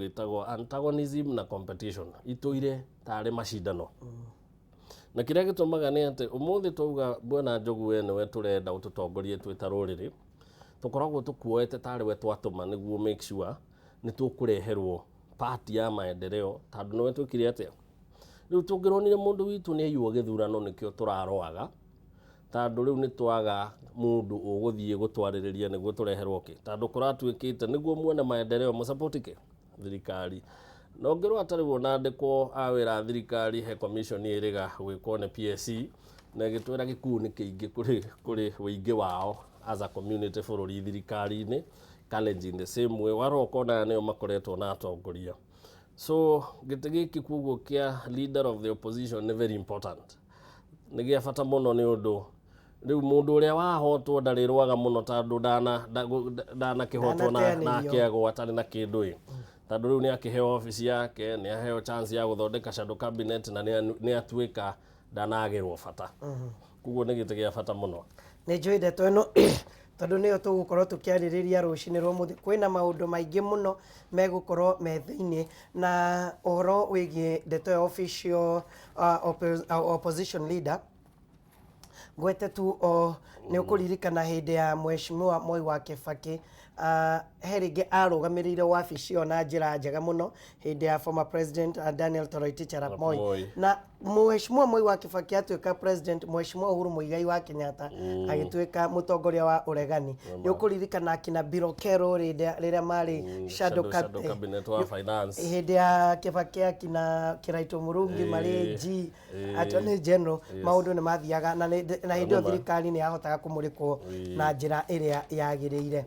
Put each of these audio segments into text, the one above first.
Wĩtagwo antagonism na competition, itũire tarĩ macindano. Na kĩrĩa gĩtũmaga nĩ atĩ ũmũthĩ twauga Bwana Njogu we nĩwe tũrenda ũtũtongorie twĩ ta rũrĩrĩ, tũkoragwo tũkuoete tarĩ we twatũma nĩguo make sure nĩ tũkũreherwo part ya maendeleo, tondũ nĩwe twĩkire atĩa. Rĩu tũngĩronire mũndũ witũ nĩ aiywo gĩthurano, nĩkĩo tũraroaga, tondũ rĩu nĩ twaga mũndũ ũgũthiĩ gũtwarĩrĩria nĩguo tũreherwo kĩ, tondũ kũratuĩkĩte nĩguo muone maendeleo mũsupport kĩ thirikari. Na ũngĩrora ta rĩu ona andĩkwo a wĩra a thirikari, he commission ĩrĩga gwĩkwo nĩ PSC na ĩgĩtwĩra gĩkuũ nĩ kĩingĩ kũrĩ ũingĩ wao as a community bũrũri thirikari-inĩ. Kalenjin the same way, warora ũkona aya nĩo makoretwo na atongoria. So gĩtĩ gĩkĩ koguo kĩa leader of the opposition nĩ very important, nĩ gĩa bata mũno, nĩ ũndũ rĩu mũndũ ũrĩa wahotwo ndarĩrũaga mũno tondũ ndanakĩhotwo na Ndanateanĩrio. Akĩagwo atarĩ na kĩndũ ĩ, tondũ rĩu nĩ akĩheo obici yake, nĩ aheo chance ya gũthondeka shadow cabinet na nĩ atuĩka ndanagĩrwo bata. Koguo nĩ gĩtĩ gĩa bata mũno. Nĩ njũĩ ndeto ĩno, tondũ nĩyo tũgũkorwo tũkĩarĩrĩria rũcinĩ rwa ũmũthĩ. Kwĩna maũndũ maingĩ mũno megũkorwo me thĩinĩ na ũhoro wĩgiĩ ndeto ya official opposition leader. Ngwete tu o nĩ ũkũririkana hĩndĩ ya Mheshimiwa Moi wa Kibaki, he rĩngĩ arũgamĩrĩire wabici ĩyo na njĩra njega mũno hĩndĩ ya former president Daniel Toroitich arap Moi. Moi. Na Mheshimiwa Moi wa Kibaki atuĩka president, Mheshimiwa Uhuru Muigai wa Kenyatta agĩtuĩka mũtongoria wa ũregani. Nĩ ũkũririkana akina Billow Kerrow rĩrĩa marĩ shadow shadow cabinet wa finance. Hĩndĩ ya Kibaki, akina Kiraito Murungi marĩ G Attorney General, maũndũ nĩ mathiaga na hĩndĩ ĩyo Nĩma. thirikari nĩ yahotaga kũmũrĩkwo na njĩra ĩrĩa yagĩrĩire.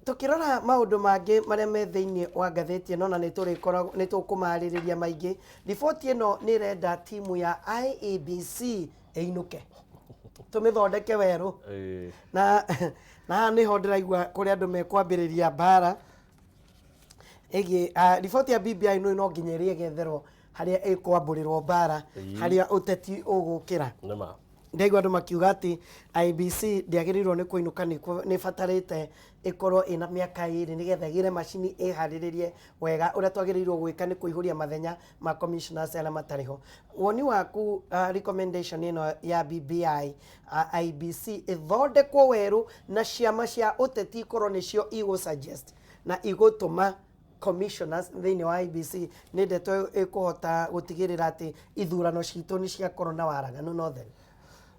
Tũkĩrora maũndũ mangĩ marĩa me thĩinĩ wa ngathĩti ĩno, na nĩ tũkũmarĩrĩria maingĩ, riboti ĩno nĩ ĩrenda timu ya IEBC ĩinũke, tũmĩthondeke werũ. Na haha nĩho ndĩraigua kũrĩa andũ mekwambĩrĩria mbara ĩgiĩ riboti ya BBI. No nginya ĩrĩa ĩgetherwo harĩa ĩkwambũrĩrwo mbara, harĩa ũteti ũgũkĩra. Nĩma. Ndaigua andũ makiuga atĩ IEBC ndĩagĩrĩirwo nĩ kũinũka, nĩ ĩbatarĩte ĩkorwo ĩna mĩaka 2 nĩgetha ĩgĩre macini ĩharĩrĩrie wega. Ũrĩa twagĩrĩirwo gwĩka nĩ kũihũria mathenya ma commissioners arĩa matarĩ ho. Woni waku, recommendation ĩno ya BBI, IEBC ĩthondekwo werũ na ciama cia ũteti ikorwo nĩcio igũ suggest na igũtũma commissioners thĩinĩ wa IEBC, nĩ ndeto ĩkũhota gũtigĩrĩra atĩ ithurano citũ nĩ ciakorwo na waraganu na ũtheru?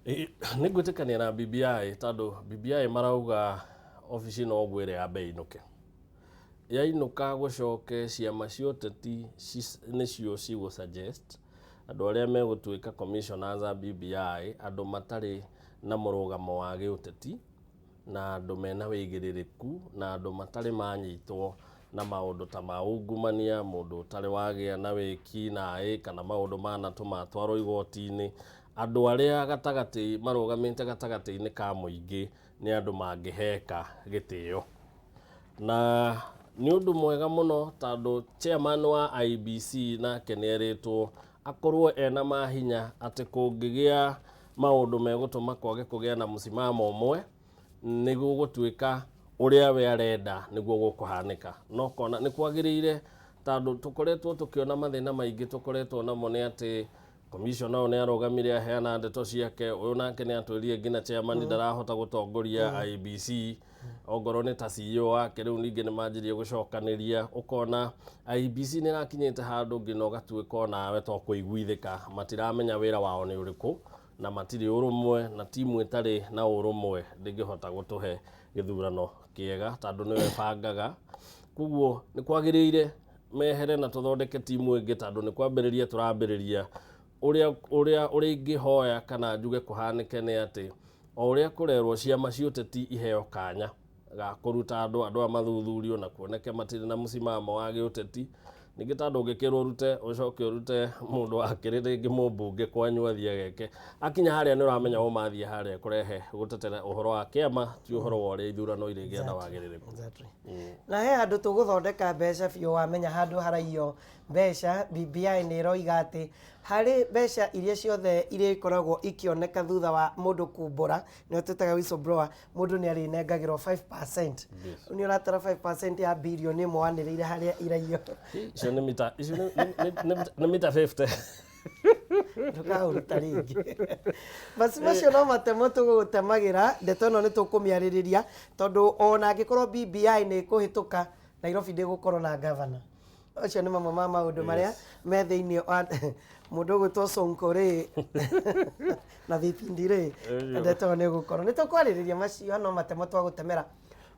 Nĩ ngwĩtĩkania na BBI, tondũ BBI marauga obici no ũguo ĩrĩa yambe ĩinũke. Yainũka, gũcoke ciama cia ũteti nĩcio cigũ suggest andũ arĩa megũtuĩka commissioners a BBI, andũ matarĩ na mũrũgamo wa gĩũteti na andũ mena wĩigĩrĩrĩku na andũ matarĩ manyitwo na maũndũ ta ma ungumania, mũndũ ũtarĩ wagĩa na wĩki naĩ kana maũndũ manatũma atwarwo igoti-inĩ, andũ arĩa gatagatĩ marũgamĩte gatagatĩ-inĩ ka mũingĩ, nĩ andũ mangĩheka gĩtĩo. Na nĩ ũndũ mwega mũno, tondũ chairman wa IEBC nake nĩ erĩtwo akorwo ena mahinya atĩ kũngĩgĩa maũndũ megũtũma kwage kũgĩa na mũsimamo ũmwe, nĩ gũgũtuĩka ũrĩa we arenda nĩguo gũkũhanĩka. No kona nĩ kwagĩrĩire, tondũ tũkoretwo tũkĩona mathĩna maingĩ tũkoretwo namo nĩ atĩ commissioner ũyũ nĩ arũgamire aheana ndeto ciake, ũyũ nake nĩ atwĩrire nginya chairman ndarahota gũtongoria IEBC, ongorwo nĩ ta CEO wake. Rĩu ningĩ nĩ manjirie gũcokanĩria, ũkona IEBC nĩ ĩrakinyĩte handũ nginya ũgatuĩka onawe to kũiguithĩka, matiramenya wĩra wao nĩ ũrĩkũ na matirĩ ũrũmwe, na timu ĩtarĩ na ũrũmwe ndĩngĩhota gũtũhe gĩthurano kĩega, tondũ nĩyo ĩbangaga. Koguo nĩ kwagĩrĩire mehere na tũthondeke timu ĩngĩ, tondũ nĩ kwambĩrĩria tũrambĩrĩria. Ũrĩa ingĩhoya kana njuge kũhanĩke nĩ atĩ o ũrĩa kũrerwo ciama cia ũteti iheo kanya ga kũruta andũ aya mathuthurio na kuoneke matirĩ na mũsimamo wa gĩũteti. Ningĩ tondũ ũngĩkĩrwo ũrute, ũcoke ũrute mũndũ wakĩrĩ rĩngĩ mũmbunge kwanyu athiĩ ageke, akinya harĩa nĩ ũramenya ũmathiĩ harĩa kũrehe gũtetera ũhoro wa kĩama, ti ũhoro wa ũrĩa ithurano irĩgĩa na wagĩrĩrĩku. Na he handũ tũgũthondeka mbeca biũ, wamenya handũ haraiywo mbeca. BBI nĩ ĩroiga atĩ Harĩ mbeca iria ciothe irĩkoragwo ikĩoneka thutha wa mũndũ kumbũra, nĩo twĩtaga whistleblower, mũndũ nĩ arĩnengagĩrwo 5%. Yes. Nĩ ũratara 5% ya birioni ĩmwe wanĩrĩire harĩa iraiyo. Icio nĩ mita, icio nĩ mita 50. Ndũkaũruta rĩngĩ. Basi macio no matemo tũgũgũtemagĩra, ndeto ĩno nĩ tũkũmĩarĩrĩria tondũ ona angĩkorwo BBI nĩ ĩkũhĩtũka, Nairobi ndĩgũkorwo na gavana. Ũcio nĩ mamwe ma maũndũ marĩa me thĩinĩ wa mũndũ ũgwĩtwo Sonko rĩ na vipindi rĩ, ndeto ĩyo nĩ ĩgũkorwo. Nĩ tũkwarĩrĩria macio no matemo twagũtemera.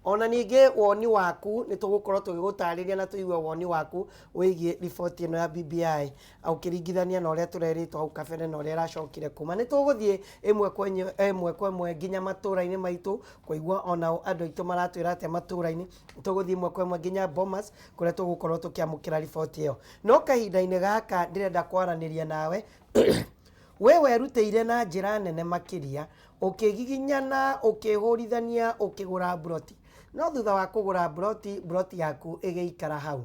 Ona ningĩ woni waku nĩ tũgũkorwo tũgĩgũtarĩria na tũigue woni waku wĩgiĩ riboti ĩno ya BBI ũkĩringithania na ũrĩa tũrerĩtwo hau kabere na ũrĩa ĩracokire kuma. Nĩ tũgũthiĩ ĩmwe kwa ĩmwe kwa ĩmwe nginya matũra-inĩ maitũ kũigua onao andũ aitũ maratwĩra atĩa matũra-inĩ. Tũgũthiĩ ĩmwe kwa ĩmwe nginya Bomas kũrĩa tũgũkorwo tũkĩamũkĩra riboti ĩyo. No kahinda-inĩ gaka ndĩrenda kwaranĩria nawe we werutĩire na njĩra nene makĩria, ũkĩgiginyana, ũkĩhũrithania, ũkĩgũra mburoti. No thutha wa kũgũra mburoti, mburoti yaku ĩgĩikara hau.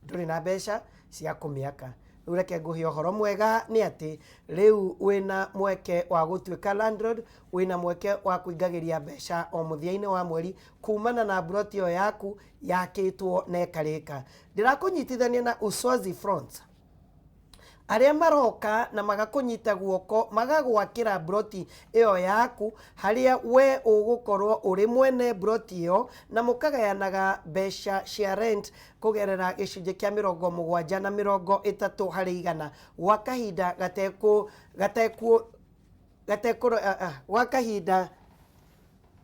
Ndũrĩ na mbeca cia kũmĩaka. Rĩu reke ngũhe ũhoro mwega nĩ atĩ rĩu wĩna mweke wa gũtuĩka landlord, wĩna mweke wa kũingagĩria mbeca o mũthia-inĩ wa mweri kumana na mburoti ĩyo yaku yakĩtwo na ĩkarĩka. Ndĩrakũnyitithania na Uswazi Fronts. Arĩa maroka na magakũnyita guoko magagwakĩra mburoti ĩyo yaku harĩa we ũgũkorwo ũrĩ mwene mburoti ĩyo na mũkagayanaga mbeca cia rent kũgerera gĩcunjĩ kĩa 70 na 30 harĩ igana gwa kahinda gwa kahinda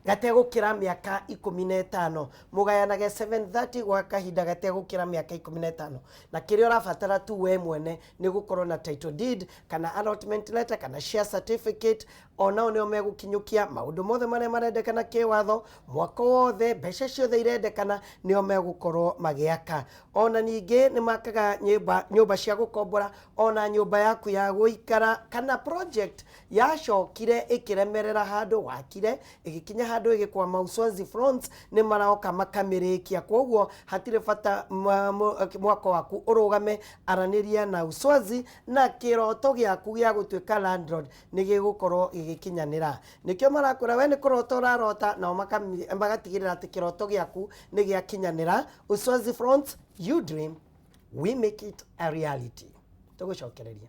gategũkĩra mĩaka 15. Mũgayanage 730 gwa kahinda gategũkĩra mĩaka 15. Na kĩrĩa ũrabatara tu we mwene nĩ gũkorwo na title deed kana allotment letter kana share certificate. Onao nĩo megũkinyũkia maũndũ mothe marĩa marendekana kĩwatho, mwaka wothe, mbeca ciothe irendekana nĩo megũkorwo magĩaka. Ona ningĩ nĩ makaga nyũmba cia gũkombora, ona nyũmba yaku ya gũikara kana project yacokire ĩkĩremerera handũ wakire ĩgĩkinya handũ ĩgĩkwama. Uswazi Fronts nĩ maroka makamĩrĩkia, koguo hatirĩ bata mwako waku ũrũgame. Aranĩria na Uswazi na kĩroto gĩaku gĩa gũtuĩka landlord nĩ gĩgũkorwo gĩgĩkinyanĩra. Nĩkĩo marakwĩra we nĩ kũrota ũrarota, nao magatigĩrĩra atĩ kĩroto gĩaku nĩ gĩakinyanĩra. Uswazi Fronts, you dream, we make it a reality. Tũgũcokereria.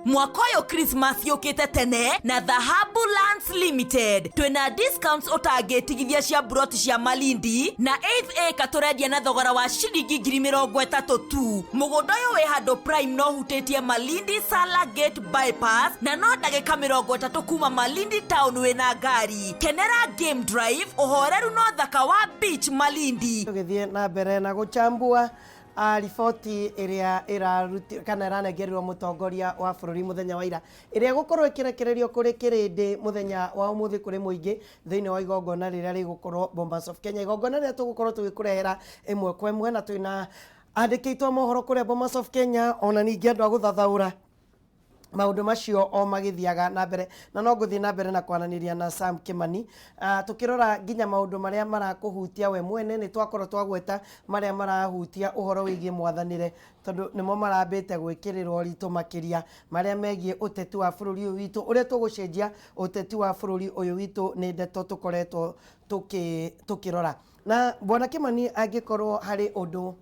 Mwaka ũyũ Christmas yũkĩte tene na Dhahabu Lands Limited twĩna discounts ũtangĩtigithia cia broti cia Malindi na 8 acre tũrendia na thogora wa ciringi 30,000 tu. Mũgũnda ũyũ wĩ handũ prime no hutĩtie Malindi Sala Gate bypass na no ndagĩka 30 kuma Malindi town wĩna ngari. Kenera game drive, ũhoreru no thaka wa beach Malindi. Tũgĩthiĩ na mbere na gũchambua riboti ĩrĩa ĩraruti kana ĩranengerirwo mũtongoria wa bũrũri mũthenya wa ira, ĩrĩa ĩgũkorwo ĩkĩrekererio kũrĩ kĩrĩndĩ mũthenya wa ũmũthĩ kũrĩ mũingĩ thĩinĩ wa igongona rĩrĩa rĩgũkorwo Bomas of Kenya, igongona rĩrĩa tũgũkorwo tũgĩkũrehera ĩmwe kwa ĩmwe, na twĩna andĩkĩtwo mohoro kũrĩa Bomas of Kenya, ona ningĩ andũ a gũthathaũra maũndũ macio o magĩthiaga na mbere. Na no ngũthiĩ na mbere na kwaranĩria na Sam Kimani, tũkĩrora nginya maũndũ marĩa marakũhutia we mwene. Nĩ twakorwo twagweta marĩa marahutia ũhoro wĩgiĩ mwathanĩre, tondũ nĩmo marambĩte gwĩkĩrĩrwo ũritũ makĩria, marĩa megiĩ ũteti wa bũrũri ũyũ witũ, ũrĩa tũgũcenjia ũteti wa bũrũri ũyũ witũ, nĩ ndeto tũkoretwo tũkĩrora. Na Bwana Kimani, angĩkorwo harĩ ũndũ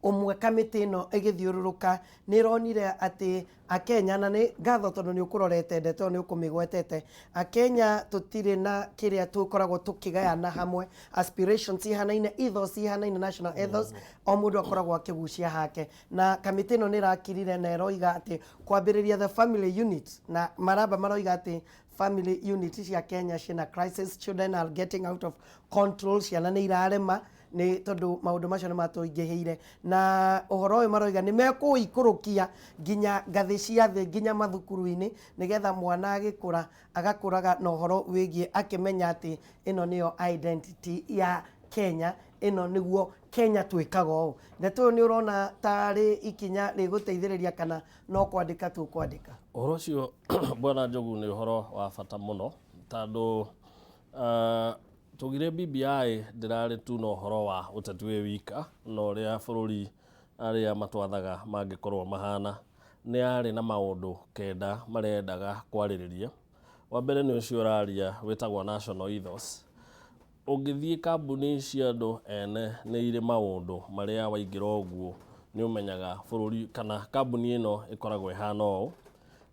ũmwe kamĩtĩ ĩno ĩgĩthiũrũrũka nĩ ĩronire atĩ Akenya, na nĩ ngatho tondũ nĩ ũkũrorete ndeto ĩyo, nĩ ũkũmĩgwetete, Akenya tũtirĩ na kĩrĩa tũkoragwo tũkĩgayana hamwe, aspirations cihanaine, ethos cihanaine, national ethos, o mũndũ akoragwo akĩgucia hake. Na kamĩtĩ ĩno nĩ ĩrakirire na ĩroiga atĩ kwambĩrĩria the family unit, na maramba maroiga atĩ family unit cia Kenya ciĩna crisis, children are getting out of control, ciana nĩ irarema nĩ tondũ maũndũ macio nĩ matũingĩhĩire. Na ũhoro ũyũ maroiga nĩ mekũũikũrũkia nginya ngathĩ cia thĩ, nginya mathukuru-inĩ, nĩgetha mwana agĩkũra agakũraga na ũhoro wĩgiĩ akĩmenya atĩ ĩno nĩyo identity ya Kenya, Ĩno nĩguo Kenya twĩkaga ũũ. Ndeto ĩyo nĩ ũrona tarĩ ikinya rĩgũteithĩrĩria kana no kwandĩka tũkwandĩka? Ũhoro ũcio, Bwana Njogu, nĩ ũhoro wa bata mũno tondũ tugire BBI ndĩrarĩ tu na ũhoro wa ũteti wĩ wika na ũrĩa bũrũri arĩa matwathaga mangĩkorwo mahana. Nĩ yarĩ na maũndũ 9 marendaga kwarĩrĩria. Wa mbere nĩ ũcio ũraria wĩtagwo national ethos. Ũngĩthiĩ kambuni cia andũ ene, nĩ irĩ maũndũ marĩa waingĩra ũguo nĩ ũmenyaga bũrũri kana kambuni ĩno ĩkoragwo ĩhana ũũ.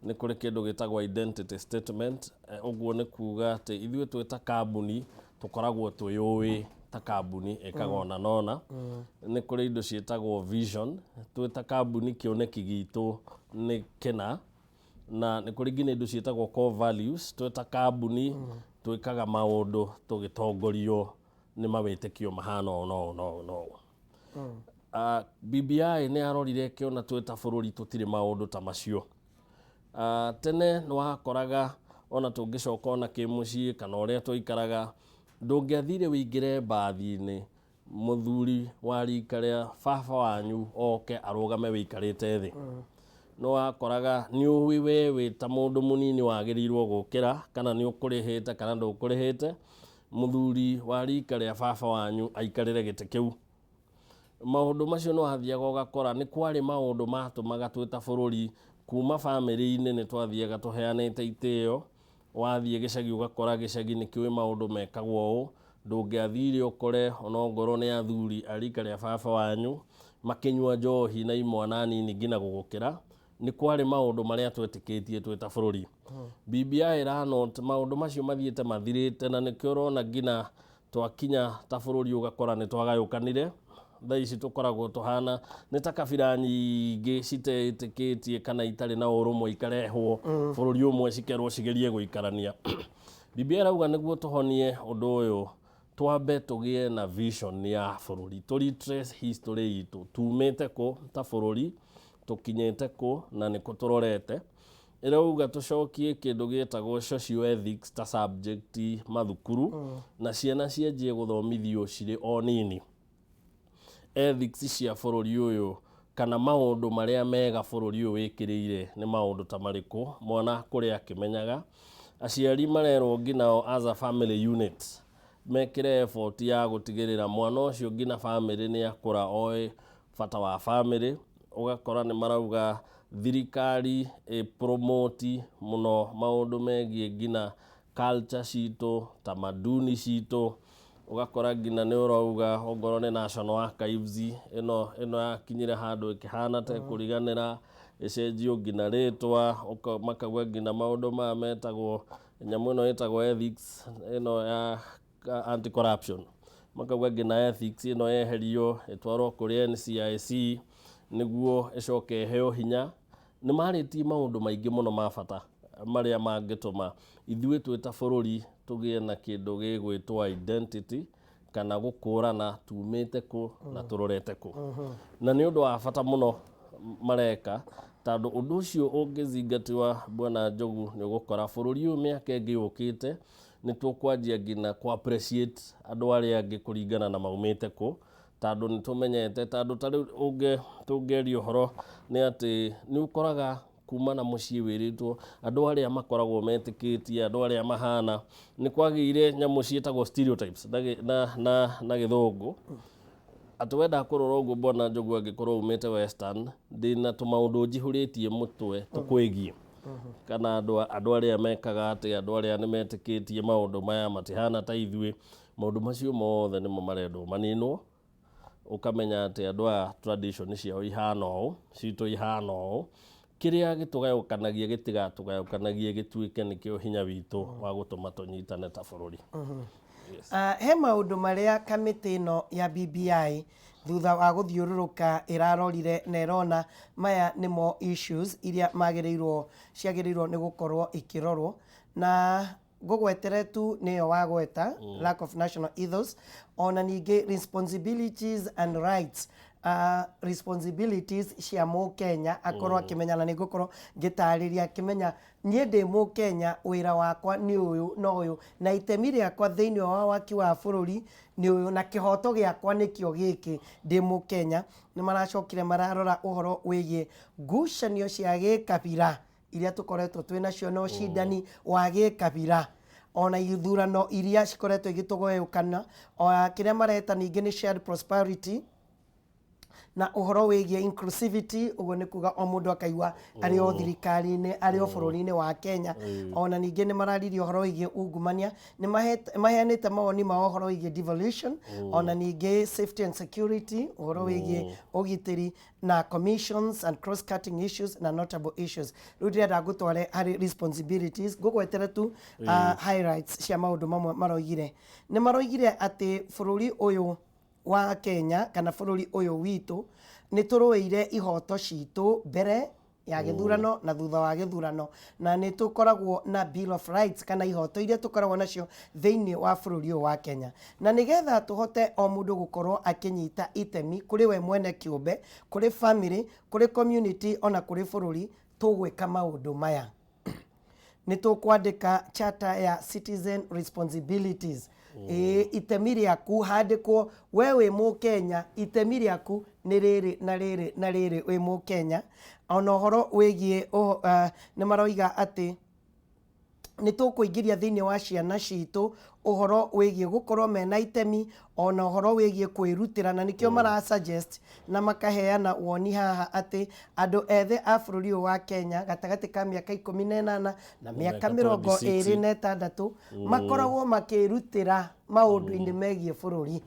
Nĩ kũrĩ kĩndũ gĩtagwo identity statement. Ũguo nĩ kuga atĩ ithuĩ twĩ ta kambuni tũkoragwo twĩyũĩ ta kambuni ĩkaga ũna na ũna. Nĩ kũrĩ indo ciĩtagwo vision, twĩ ta kambuni kĩoneki gitũ nĩ kĩna. Na nĩ kũrĩ nginya indo ciĩtagwo core values, twĩ ta kambuni twĩkaga maũndũ tũgĩtongorio nĩ mawĩtĩkio mahana ũũ na ũũ na ũũ na ũũ. BBI nĩ yarorire ĩkĩona twĩ ta bũrũri tũtirĩ maũndũ ta macio. Tene nĩ wakoraga ona tũngĩcoka ona kĩmũciĩ kana ũrĩa twaikaraga, ndũngĩathire wĩingĩre mbathi-inĩ mũthuri wa rika rĩa baba wanyu oke arũgame wĩikarĩte thĩ. Nĩ wakoraga nĩ ũĩ we wĩ ta mũndũ mũnini wagĩrĩirwo gũkĩra, kana nĩ ũkũrĩhĩte kana ndũkũrĩhĩte, mũthuri wa rika rĩa baba wanyu aikarĩre gĩtĩ kĩu. Maũndũ macio nĩ wathiaga ũgakora nĩ kwarĩ maũndũ matũmaga twĩ ta bũrũri kuma bamĩrĩ-inĩ nĩ twathiaga tũheanĩte itĩo. Wathiĩ gĩcagi ũgakora gĩcagi nĩ kĩũĩ maũndũ mekagwo ũũ. Ndũngĩathire ũkore onongorwo nĩ athuri a rika rĩa baba wanyu makĩnyua njohi na imwana nini nginya gũgũkĩra. Nĩ kwarĩ maũndũ marĩa twetĩkĩtie twĩ ta bũrũri. BBI ĩra note maũndũ macio mathiĩte mathirĩte, na nĩkĩo ũrona nginya twakinya ta bũrũri ũgakora nĩ twagayũkanire. Thaa ici tũkoragwo tũhana nĩ ta kabira nyingĩ citeĩtĩkĩtie kana itarĩ na ũrũmwe ikarehwo bũrũri ũmwe cikerwo cigerie gũikarania. BBI ĩrauga nĩguo tũhonie ũndũ ũyũ, twambe tũgĩe na vision ya bũrũri, tũ retrace history itũ, tumĩte kũ ta bũrũri, tũkinyĩte kũ na nĩ kũ tũrorete. Ĩrauga tũcokie kĩndũ gĩtagwo socio ethics ta subject mathukuru, na ciana cianjie gũthomithio cirĩ o nini ethics cia bũrũri ũyũ kana maũndũ marĩa mega bũrũri ũyũ wĩkĩrĩire nĩ maũndũ ta marĩkũ, mwana kũrĩa akĩmenyaga. Aciari marerwo nginao as a family unit mekĩre effort ya gũtigĩrĩra mwana ũcio nginya family nĩ akũra oĩ bata wa family. Ũgakora nĩ marauga thirikari ĩ promote mũno maũndũ megiĩ nginya culture citũ, tamaduni citũ. Ũgakora nginya nĩ ũrauga ongorwo nĩ National Archives ĩno yakinyire handũ ĩkĩhana ta ĩkũriganĩra, ĩcenjio nginya rĩtwa. Makauga nginya maũndũ maya metagwo nyamũ ĩno ĩtagwo ethics ĩno ya anti corruption, makauga nginya ethics ĩno yeherio ĩtwarwo kũrĩ NCIC nĩguo ĩcoke ĩheo hinya. Nĩ marĩtie maũndũ maingĩ mũno ma bata marĩa mangĩtũma ithuĩ twĩ ta bũrũri tũgĩe na kĩndũ gĩgwĩtwo identity kana gũkũrana tumĩte kũ na tũrorete kũ. Na nĩ ũndũ wa bata mũno mareka, tondũ ũndũ ũcio ũngĩzingatiwa, Bwana Njogu, nĩ ũgũkora bũrũri ũyũ mĩaka ĩngĩ yũkĩte nĩ tũkwanjia nginya kũ appreciate andũ arĩa angĩ kũringana na maumĩte kũ, tondũ nĩ tũmenyete. Tondũ ta rĩu tũngĩaria ũhoro nĩ atĩ nĩ ũkoraga kuma na mũciĩ wĩrĩtwo andũ arĩa makoragwo metĩkĩtie andũ arĩa mahana nĩ kwagĩire nyamũ ciĩtagwo stereotypes na gĩthũngũ, atĩ wenda kũrora ũguo, Bwana Njogu, angĩkorwo umĩte Western, ndĩna tũmaũndũ njihũrĩtie mũtwe tũkwĩgiĩ kana andũ arĩa mekaga atĩ andũ arĩa nĩ metĩkĩtie maũndũ maya matihana ta ithuĩ. Maũndũ macio mothe nĩmo marendwo maninwo, ũkamenya atĩ andũ aya tradition ciao ihana ũũ, citũ ihana ũũ. Kĩrĩa gĩtũgayũkanagia gĩtigatũgayũkanagie, gĩtuĩke nĩkĩo hinya witũ wa gũtũma tũnyitane ta bũrũri. Yes. He maũndũ marĩa kamĩtĩ ĩno ya BBI thutha wa gũthiũrũrũka ĩrarorire na ĩrona maya nĩmo issues iria magĩrĩirwo ciagĩrĩirwo nĩ gũkorwo ikĩrorwo, na ngũgwetere tu nĩyo wagweta, lack of national ethos, ona ningĩ responsibilities and rights. Responsibilities cia Mũkenya akorwo akĩmenya, na nĩ ngũkorwo ngĩtarĩria akĩmenya niĩ ndĩ Mũkenya, wĩra wakwa nĩ ũyũ na ũyũ, na itemi rĩakwa thĩinĩ wa waki wa bũrũri nĩ ũyũ, na kĩhoto gĩakwa nĩkĩo gĩkĩ ndĩ Mũkenya. Nĩ maracokire mararora ũhoro wĩgiĩ ngucanio cia gĩkabira iria tũkoretwo twĩ nacio na ũcindani wa gĩkabira, ona ithurano iria cikoretwo igĩtũgayũkana, ona kĩrĩa mareta ningĩ nĩ shared prosperity na ũhoro wĩgiĩ inclusivity. Ũguo nĩ kuga o mũndũ akaigua arĩ o thirikari-inĩ, arĩ o bũrũri-inĩ wa Kenya. Ona ningĩ nĩ mararirie ũhoro wĩgiĩ ungumania, nĩ maheanĩte mawoni mao ũhoro wĩgiĩ devolution, ona ningĩ safety and security, ũhoro wĩgiĩ ũgitĩri, na commissions and cross cutting issues na notable issues. Rĩu ndĩrenda ngũtware harĩ responsibilities, ngũgwetere tu highlights cia maũndũ mamwe maroigire. Nĩ maroigire atĩ bũrũri ũyũ wa Kenya, kana bũrũri ũyũ witũ, nĩ tũrũĩire ihoto citũ mbere ya gĩthurano na thutha wa gĩthurano, na nĩ tũkoragwo na Bill of Rights, kana ihoto iria tũkoragwo nacio thĩinĩ wa bũrũri ũyũ wa Kenya, na nĩgetha tũhote o mũndũ gũkorwo akĩnyita itemi kũrĩ we mwene kĩũmbe, kũrĩ family, kũrĩ community, ona kũrĩ bũrũri, tũgwĩka maũndũ maya: nĩ tũkwandĩka charter ya citizen responsibilities. Ĩĩ, itemi rĩaku handĩkwo, we wĩ Mũkenya, itemi rĩaku nĩ rĩrĩ na rĩrĩ na rĩrĩ wĩ Mũkenya. Ona ũhoro wĩgiĩ nĩ maroiga atĩ nĩ tũkũingĩria thĩinĩ wa ciana citũ ũhoro wĩgiĩ gũkorwo mena itemi, ona ũhoro wĩgiĩ kwĩrutĩra, na nĩkĩo mara suggest na makaheana woni haha atĩ andũ ethĩ a bũrũri ũyũ wa Kenya gatagatĩ ka mĩaka 18 na mĩaka mĩaka mĩrongo 26 26 makoragwo makĩrutĩra maũndũ-inĩ megiĩ bũrũri.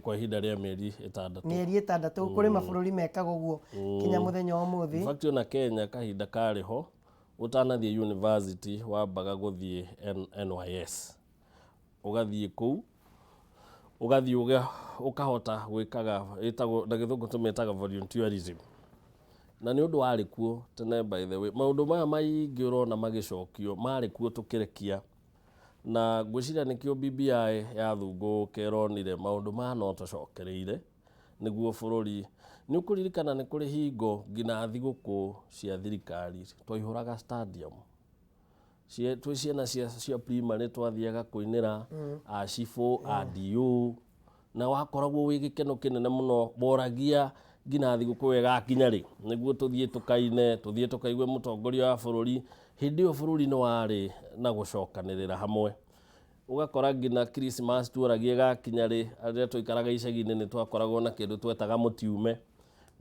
Kwa ihinda rĩa mĩeri 6. Mĩeri 6. Kũrĩ mabũrũri mekaga ũguo kinya mũthenya wa ũmũthĩ. In fact, ona Kenya kahinda karĩ ho, ũtanathiĩ university wambaga gũthiĩ NYS, ũgathiĩ kũu, ũgathiĩ ũkahota gwĩkaga ĩtagwo na Gĩthũngũ tũmĩtaga volunteerism, na nĩ ũndũ warĩ kuo tene. By the way, maũndũ maya maingĩ ũrona magĩcokio marĩ kuo tũkĩrekia, na ngwĩciria nĩkĩo BBI yathungũka ĩronire maũndũ maya no tũcokereire nĩguo bũrũri. Nĩ ũkũririkana nĩ kũrĩ hingo nginya thigũkũ cia thirikari twaihũraga stadium. Twĩ ciana cia primary twathiaga kũinĩra a cibũ, a DO, na wakoragwo wĩ gĩkeno kĩnene mũno. Woragia nginya thigũkũ ĩyo ĩgakinya rĩ nĩguo tũthiĩ tũkaine, tũthiĩ tũkaigue mũtongoria wa bũrũri. Hĩndĩ ĩyo bũrũri nĩ warĩ na gũcokanĩrĩra hamwe. Ũgakora nginya Christmas tuoragia ĩgakinya rĩ. Arĩa twaikaraga icagi-inĩ nĩ twakoragwo na kĩndũ twetaga mũtiume,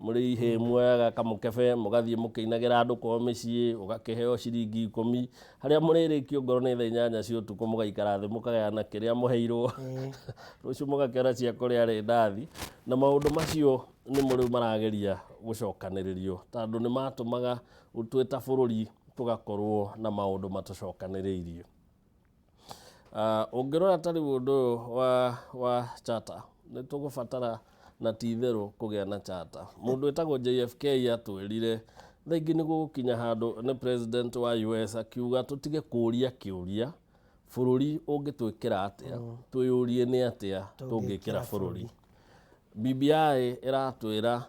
mũrĩ ihĩ muoyaga kamũkebe mũgathiĩ mũkĩinagĩra andũ kwao mĩciĩ, ũgakĩheo ciringi 10, harĩa mũrĩrĩkio ngoro nĩ thaa 8 cia ũtukũ, mũgaikara thĩ mũkagayana kĩrĩa mũheirwo, rũciũ mũgakĩona cia kũrĩa rĩndathi. Na maũndũ macio nĩmo rĩu marageria gũcokanĩrĩrio, tondũ nĩ matũmaga twĩ ta bũrũri tũgakorwo na maũndũ matũcokanĩrĩirie. Ũngĩrora ta rĩu ũndũ ũyũ wa charter, nĩ tũgũbatara na ti itherũ kũgĩa na charter. Mũndũ wĩtagwo JFK atwĩrire thaa ingĩ nĩ gũgũkinya handũ, nĩ president wa US, akiuga tũtige kũũria kĩũria bũrũri ũngĩtwĩkĩra atĩa, twĩyũrie nĩ atĩa tũngĩkĩra bũrũri. BBI ĩratwĩra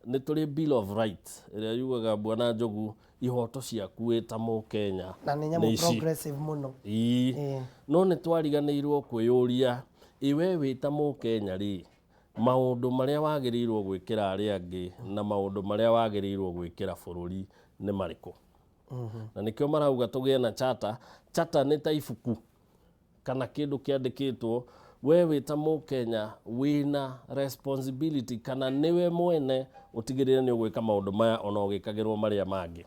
nĩ tũrĩ Bill of Rights ĩrĩa yugaga, bwana Njogu, ihoto ciaku wĩ ta Mũkenya na nĩ nyamũ ici. Progressive mũno. Ĩĩ. No nĩ twariganĩirwo kwĩyũria, ĩ we wĩ ta Mũkenya rĩ, maũndũ marĩa wagĩrĩirwo gwĩkĩra arĩa angĩ na maũndũ marĩa wagĩrĩirwo gwĩkĩra bũrũri nĩ marĩkũ? Na nĩkĩo marauga tũgĩe na charter. Charter nĩ ta ibuku kana kĩndũ kĩandĩkĩtwo, we wĩ ta Mũkenya wĩna responsibility, kana nĩwe mwene ũtigĩrĩre nĩ ũgwĩka maũndũ maya ona ũgĩkagĩrwo marĩa mangĩ.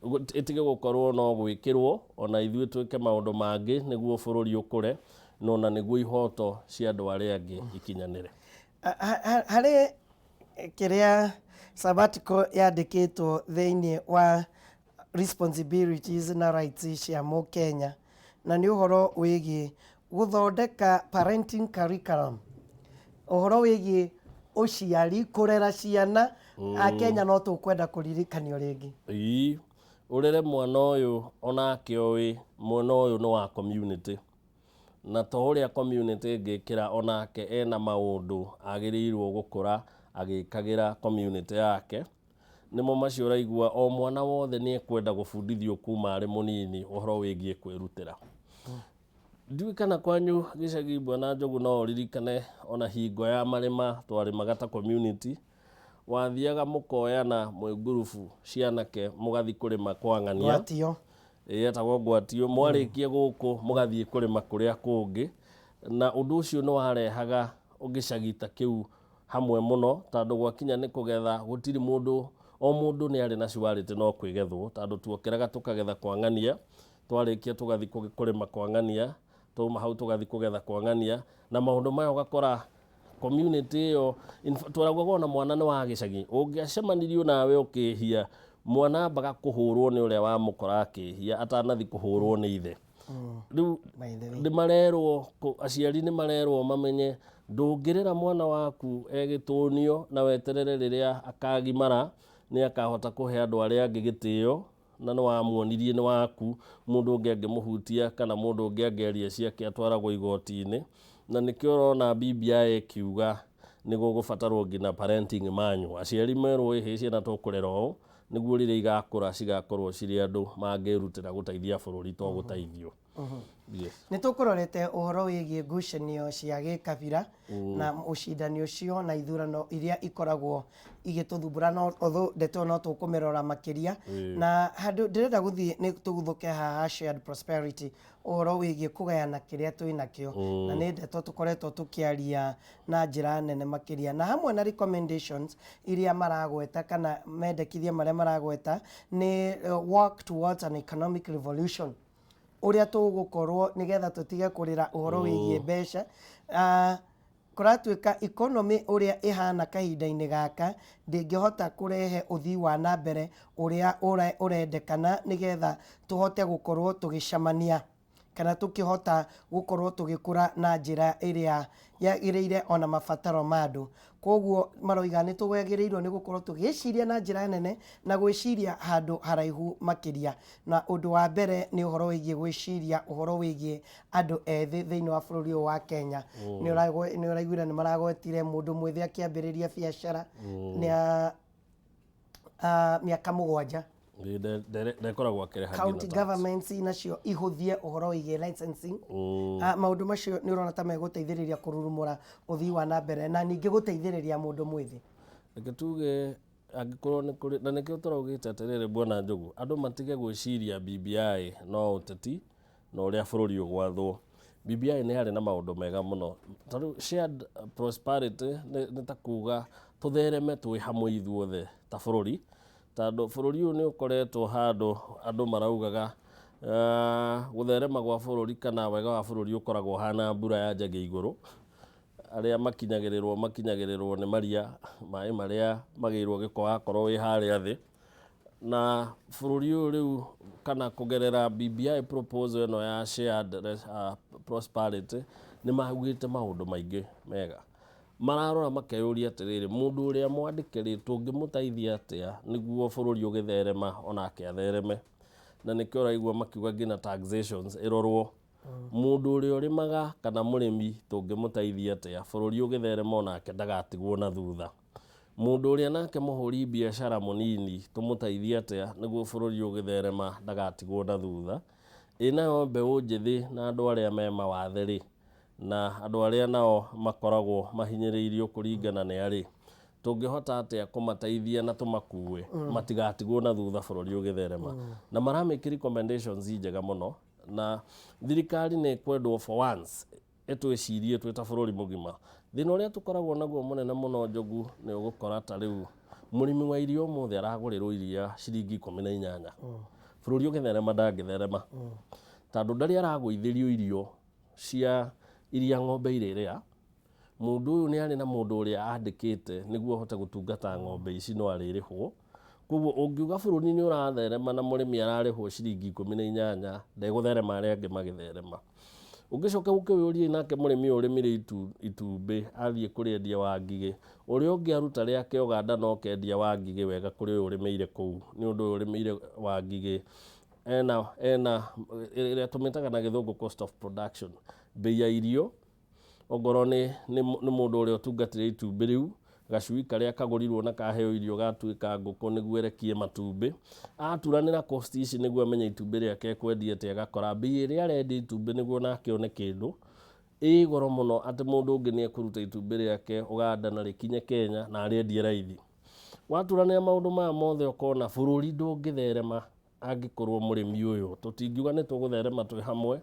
Ĩtige gũkorwo no gwĩkĩrwo, ona ithuĩ twĩke maũndũ mangĩ nĩguo bũrũri ũkũre, na ona nĩguo ihoto cia andũ arĩa angĩ ikinyanĩre. Harĩ kĩrĩa sabbatical yandĩkĩtwo thĩinĩ wa responsibilities na rights cia Mũkenya, na nĩ ũhoro wĩgiĩ gũthondeka parenting curriculum, ũhoro wĩgiĩ ũciari, kũrera ciana. Akenya no tũkwenda kũririkanio rĩngĩ. Ii, ũrere mwana ũyũ onake ũĩ mwena ũyũ nĩ wa community, na to ũrĩa community ĩngĩkĩra, onake ena maũndũ agĩrĩirwo gũkũra. Agĩkagĩra community yake. Nĩmo macio ũraigua o mwana wothe nĩ ekwenda gũbundithio kuma arĩ mũnini ũhoro wĩgiĩ kwĩrutĩra. Ndiũĩ kana kwanyu gĩcagi, Bwana Njogu, no ũririkane ona hingo ya marĩma twarĩmaga ta community, wathiaga mũkoyana mwĩ ngurubu cianake mũgathiĩ kũrĩma kwa ng'ania. Ngwatio. Ĩtagwo ngwatio. Mwarĩkia gũkũ mũgathiĩ kũrĩma kũrĩa kũngĩ, na ũndũ ũcio nĩ warehaga gĩcagi ta kĩu hamwe mũno, tondũ gwakinya nĩ kũgetha gũtirĩ mũndũ, o mũndũ nĩ arĩ na surety no kwĩgethwo, tondũ tuokĩraga tũkagetha kwa ng'ania, twarĩkia tũgathiĩ kũrĩma kwa ng'ania, twauma hau tũgathiĩ kũgetha kwa ng'ania, na maũndũ maya ũgakora community ĩyo twaraugaga ona mwana nĩ wa gĩcagi ũngĩacemanirio nawe ũkĩhia, mwana ambaga kũhũrwo nĩ ũrĩa wamũkora akĩhia atanathi kũhũrwo nĩ ithe. Rĩu By the way. Nĩ marerwo aciari nĩ marerwo mamenye ndũngĩrera mwana waku egĩtũnio na weterere rĩrĩa akagimara nĩ akahota kũhe andũ arĩa angĩ gĩtĩo, na nĩ wamuonirie nĩ waku. Mũndũ ũngĩ angĩmũhutia kana mũndũ ũngĩ angĩaria ciake atwaragwo igoti-inĩ, na nĩkĩo ũrona BBI ĩkiuga nĩ gũgũbatarwo nginya parenting manual. Aciari merwo ĩhĩ ciana tũkũrera ũũ nĩguo rĩrĩa igakũra cigakorwo cirĩ andũ mangĩrutĩra gũteithia bũrũri to gũteithio. Yes. Nĩ tũkũrorete ũhoro wĩgiĩ ngucanio cia gĩkabira na ũcindani ũcio na ithurano iria ikoragwo igĩtũthumbũra, no although ndeto ĩyo no tũkũmĩrora makĩria, na handũ ndĩrenda gũthiĩ nĩ tũguthũke haha shared prosperity, ũhoro wĩgiĩ kũgayana kĩrĩa twĩ nakĩo, na nĩ ndeto tũkoretwo tũkĩaria na njĩra nene makĩria, na hamwe na recommendations iria maragweta kana mendekithia marĩa maragweta nĩ work towards an economic revolution, ũrĩa tũgũkorwo nĩgetha tũtige kũrĩra ũhoro wĩgiĩ mbeca. Kũratuĩka economy ũrĩa ĩhana kahinda-inĩ gaka ndĩngĩhota kũrehe ũthii wa na mbere ũrĩa ũrendekana nĩgetha tũhote gũkorwo tũgĩcemania kana tũkĩhota gũkorwo tũgĩkũra na njĩra ĩrĩa yagĩrĩire ona mabataro ma andũ. Koguo maroiga nĩ tũgĩrĩirwo nĩ gũkorwo tũgĩciria na njĩra nene na gwĩciria handũ haraihu makĩria, na ũndũ wa mbere nĩ ũhoro wĩgiĩ gwĩciria ũhoro wĩgiĩ andũ ethĩ thĩinĩ wa bũrũri ũyũ wa Kenya. Nĩ ũraiguire nĩ maragwetire mũndũ mwĩthĩ akĩambĩrĩria biacara nĩ mĩaka 7. Ndekoragwo akĩrĩha county nginya tax. Governments nacio ihũthie ũhoro wĩgiĩ licensing. Maũndũ macio nĩ ũrona ta megũteithĩrĩria kũrurumũra ũthii wa na mbere na ningĩ gũteithĩrĩria mũndũ mwĩthĩ? Reke tuge angĩkorwo nĩ kũrĩ na nĩkĩo tũraugĩte atĩrĩrĩ, Bwana Njogu, andũ matige gwĩciria BBI no ũteti na ũrĩa bũrũri ũgwathwo. BBI nĩ yarĩ na maũndũ mega mũno. Ta rĩu shared prosperity nĩ ta kuga tũthereme twĩ hamwe ithuothe ta bũrũri, tondũ bũrũri ũyũ nĩ ũkoretwo handũ andũ maraugaga gũtherema gwa bũrũri kana wega wa bũrũri ũkoragwo ũhana mbura yanjagia igũrũ, arĩa makinyagĩrĩrwo makinyagĩrĩrwo nĩ maria maĩ marĩa magĩirwo gĩko wakorwo wĩ harĩa thĩ. Na bũrũri ũyũ rĩu kana kũgerera BBI proposal ĩno ya shared prosperity nĩ maugĩte maũndũ maingĩ mega. Mararora makeyũria atĩrĩrĩ, mũndũ ũrĩa mwandĩke rĩ, tũngĩmũteithia atĩa nĩguo bũrũri ũgĩtherema onake athereme? Na nĩkĩo ũraigua makiuga nginya taxations ĩrorwo, mũndũ ũrĩa ũrĩmaga kana mũrĩmi tũngĩmũteithia atĩa bũrũri ũgĩtherema onake ndagatigwo na thutha, mũndũ ũrĩa nake mũhũri biacara mũnini tũmũteithie atĩa nĩguo bũrũri ũgĩtherema ndagatigwo na thutha, ĩ nayo mbeũ njĩthĩ na andũ arĩa me mawathe rĩ, na andũ arĩa nao makoragwo mahinyĩrĩirio kũringana nĩ arĩ, tũngĩhota atĩa kũmateithia na tũmakue matigatigwo na thutha bũrũri ũgĩtherema? Na maramake recommendations njega mũno, na thirikari nĩ ĩkwendwo for once ĩtwĩcirie twĩ ta bũrũri mũgima. Thĩna ũrĩa tũkoragwo naguo mũnene mũno, Njogu, nĩ ũgũkora ta rĩu mũrĩmi wa iria ũmũthĩ aragũrĩrwo iria ciringi 18, bũrũri ũgĩtherema ndangĩtherema, tondũ ndarĩ aragũithĩrio irio cia iria ng'ombe irĩrĩa. Mũndũ ũyũ nĩ arĩ na mũndũ ũrĩa andĩkĩte nĩguo ahote gũtungata ng'ombe ici, no arĩrĩhwo. Koguo ũngiuga bũrũri nĩ ũratherema na mũrĩmi ararĩhwo ciringi 18, ndegũtherema arĩa angĩ magĩtherema. Ũngĩcoka ũkĩũrie nake mũrĩmi ũyũ ũrĩmire itumbĩ athiĩ kũrĩendia wa Ngigĩ, ũrĩa ũngĩ aruta rĩake Ũganda no kendia wa Ngigĩ wega kũrĩ ũyũ ũrĩmĩire kũu, nĩ ũndũ ũyũ ũrĩmĩire wa Ngigĩ ena ĩrĩa tũmĩtaga na Gĩthũngũ cost of production, bei ya irio, ongorwo nĩ mũndũ ũrĩa ũtungatĩire itumbĩ rĩu. Gacui karĩa kagũrirwo na kaheo irio gatuĩka ngũkũ nĩguo ĩrekie matumbĩ. Aturanĩra cost ici nĩguo amenye itumbĩ rĩake ekwendia atĩa, agakora mbei ĩrĩa arendia itumbĩ nĩguo nake one kĩndũ ĩ goro mũno, atĩ mũndũ ũngĩ nĩ ekũruta itumbĩ rĩake Ũganda na rĩkinye Kenya na arĩendie raithi. Waturanĩra maũndũ maya mothe, ũkona bũrũri ndũngĩtherema angĩkorwo mũrĩmi ũyũ, tũtingiuga nĩ tũgũtherema twĩ hamwe,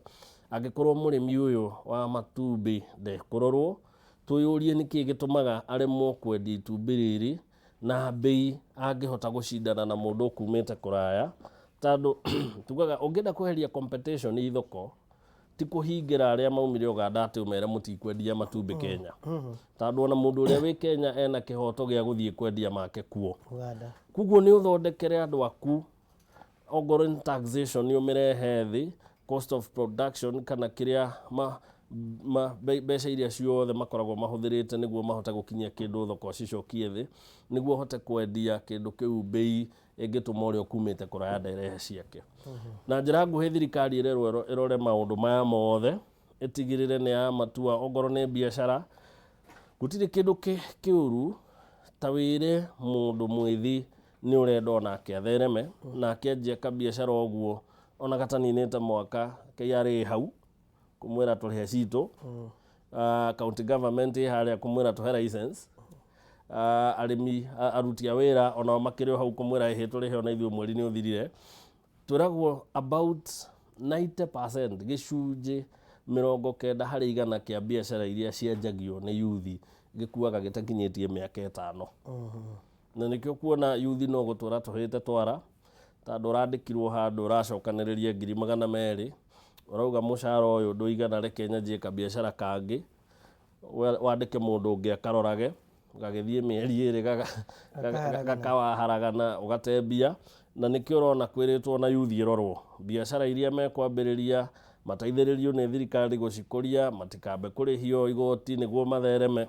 angĩkorwo mũrĩmi ũyũ wa matumbĩ ndekũrorwo. Twĩyũrie nĩkĩ gĩtũmaga aremwo kwendia itumbĩ rĩrĩ na mbei angĩhota gũcindana na mũndũ ũkumĩte kũraya, tondũ tugaga ũngĩenda kweheria competition thoko ti kũhingĩra arĩa maumire Ũganda atĩ ũmere mũtikwendia matumbĩ Kenya, tondũ ona mũndũ ũrĩa wĩ Kenya ena kĩhoto gĩa gũthiĩ kwendia make kuo. Uganda. Koguo nĩ ũthondekere andũ aku, ongorwo nĩ taxation nĩ ũmĩrehe thĩ, cost of production kana kĩrĩa mbeca iria ciothe makoragwo mahũthĩrĩte nĩguo mahote gũkinyia kĩndũ thoko ũcicokie thĩ, nĩguo ũhote kwendia kĩndũ kĩu mbei ĩngĩtũma ũrĩa ũkumĩte kũraya nderehe ciake. Na njĩra nguhĩ, thirikari ĩrerwo ĩrore maũndũ maya mothe, ĩtigĩrĩre nĩ ya matua. Ongorwo nĩ biacara, gũtirĩ kĩndũ kĩũru ta wĩre mũndũ mwĩthĩ nĩ ũrenda onake athereme, na akĩanjia kabiacara ũguo ona gataninĩte mwaka, KRA hau kũmwĩra tũrĩhe citũ, county government ĩ harĩa kũmwĩra tũhe license, arĩmi aruti a wĩra onao makĩrĩ o hau kũmwĩra ĩhĩ tũrĩhe ona ithuĩ mweri nĩ ũthirire. Twĩragwo about 90%, 90% kĩa biacara iria cianjagio nĩ yuthi gĩkuaga gĩtakinyĩtie mĩaka 5. Na nĩkĩo kuona yuthi no gũtũra tũhĩte twara, tondũ ũrandĩkirwo handũ ũracokanĩrĩria 200,000, ũrauga mũcara ũyũ ndũigana, reke nyanjie kabiacara kangĩ. Wandĩke mũndũ ũngĩ akarorage, gagĩthiĩ mĩeri 2 gakawaharagana, ũgate mbia. Na nĩkĩo ũrona kwĩrĩtwo na yuthi ĩrorwo biacara iria mekwambĩrĩria, mateithĩrĩrio nĩ thirikari gũcikũria, matikambe kũrĩhio igoti nĩguo mathereme.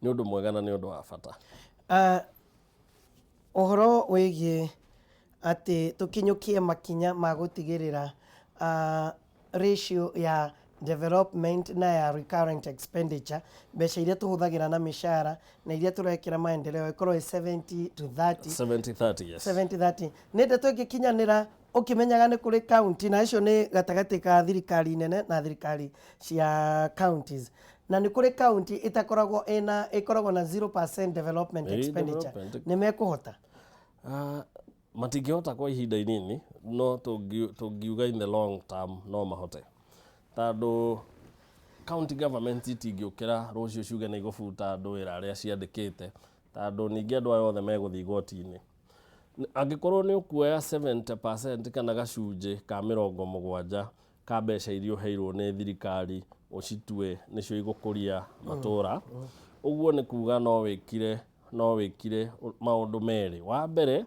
Nĩ ũndũ mwega na nĩ ũndũ wa bata. Ũhoro wĩgiĩ atĩ tũkinyũkie makinya ma gũtigĩrĩra ratio ya development na ya recurrent expenditure, mbeca iria tũhũthagĩra na mĩcara na iria tũrekĩra maendeleo, ĩkorwo ĩ 70 to 30. 70-30, yes. 70-30 nĩ ndeto ĩngĩkinyanĩra, ũkĩmenyaga nĩ kũrĩ county, na icio nĩ gatagatĩ ka thirikari nene na thirikari cia counties, na nĩ kũrĩ county ĩtakoragwo ĩna, ĩkoragwo na 0% development expenditure. Development. Nĩ mekũhota? Matingĩhota kwa ihinda inini, no tũngiuga in the long term no mahote, tondũ county government itingĩũkĩra rũciũ ciuge nĩ igũbuta andũ wĩra arĩa ciandĩkĩte, tondũ ningĩ andũ aya othe megũthiĩ igoti-inĩ. Angĩkorwo nĩ ũkuoya 70% kana gacunjĩ ka 70 ka mbeca iria ũheirwo nĩ thirikari ũcitue nĩcio igũkũria matũra, ũguo nĩ kuga no wĩkire maũndũ merĩ. Wa mbere,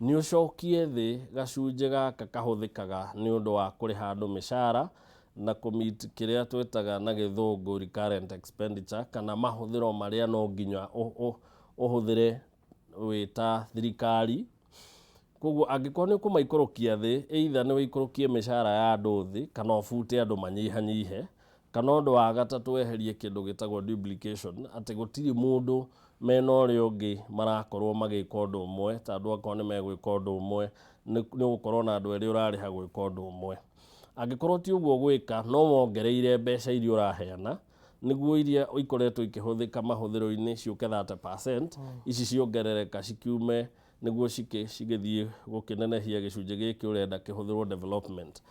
nĩ ũcokie thĩ gacunjĩ gaka kahũthĩkaga nĩ ũndũ wa kũrĩha andũ mĩcara na kũ-meet kĩrĩa twĩtaga na gĩthũngũ recurrent expenditure, kana mahũthĩro marĩa no nginya ũhũthĩre wĩ ta thirikari. Koguo angĩkorwo nĩ ũkũmaikũrũkia thĩ, either nĩ ũikũrũkie mĩcara ya andũ thĩ kana ũbute andũ manyihanyihe, kana ũndũ wa gatatũ weherie kĩndũ gĩtagwo duplication, atĩ gũtirĩ mũndũ mena ũrĩa ũngĩ marakorwo magĩka ũndũ ũmwe, tondũ akorwo nĩ megwĩka ũndũ ũmwe nĩ ũgũkorwo na andũ erĩ ũrarĩha gwĩka ũndũ ũmwe. Angĩkorwo ti ũguo gwĩka, no wongereire mbeca iria ũraheana nĩguo iria ikoretwo ikĩhũthĩka mahũthĩro-inĩ ciũke 30%, ici ciongerereka cikiume nĩguo cigĩthiĩ gũkĩnenehia gĩcunjĩ gĩkĩ ũrenda kĩhũthĩrwo development.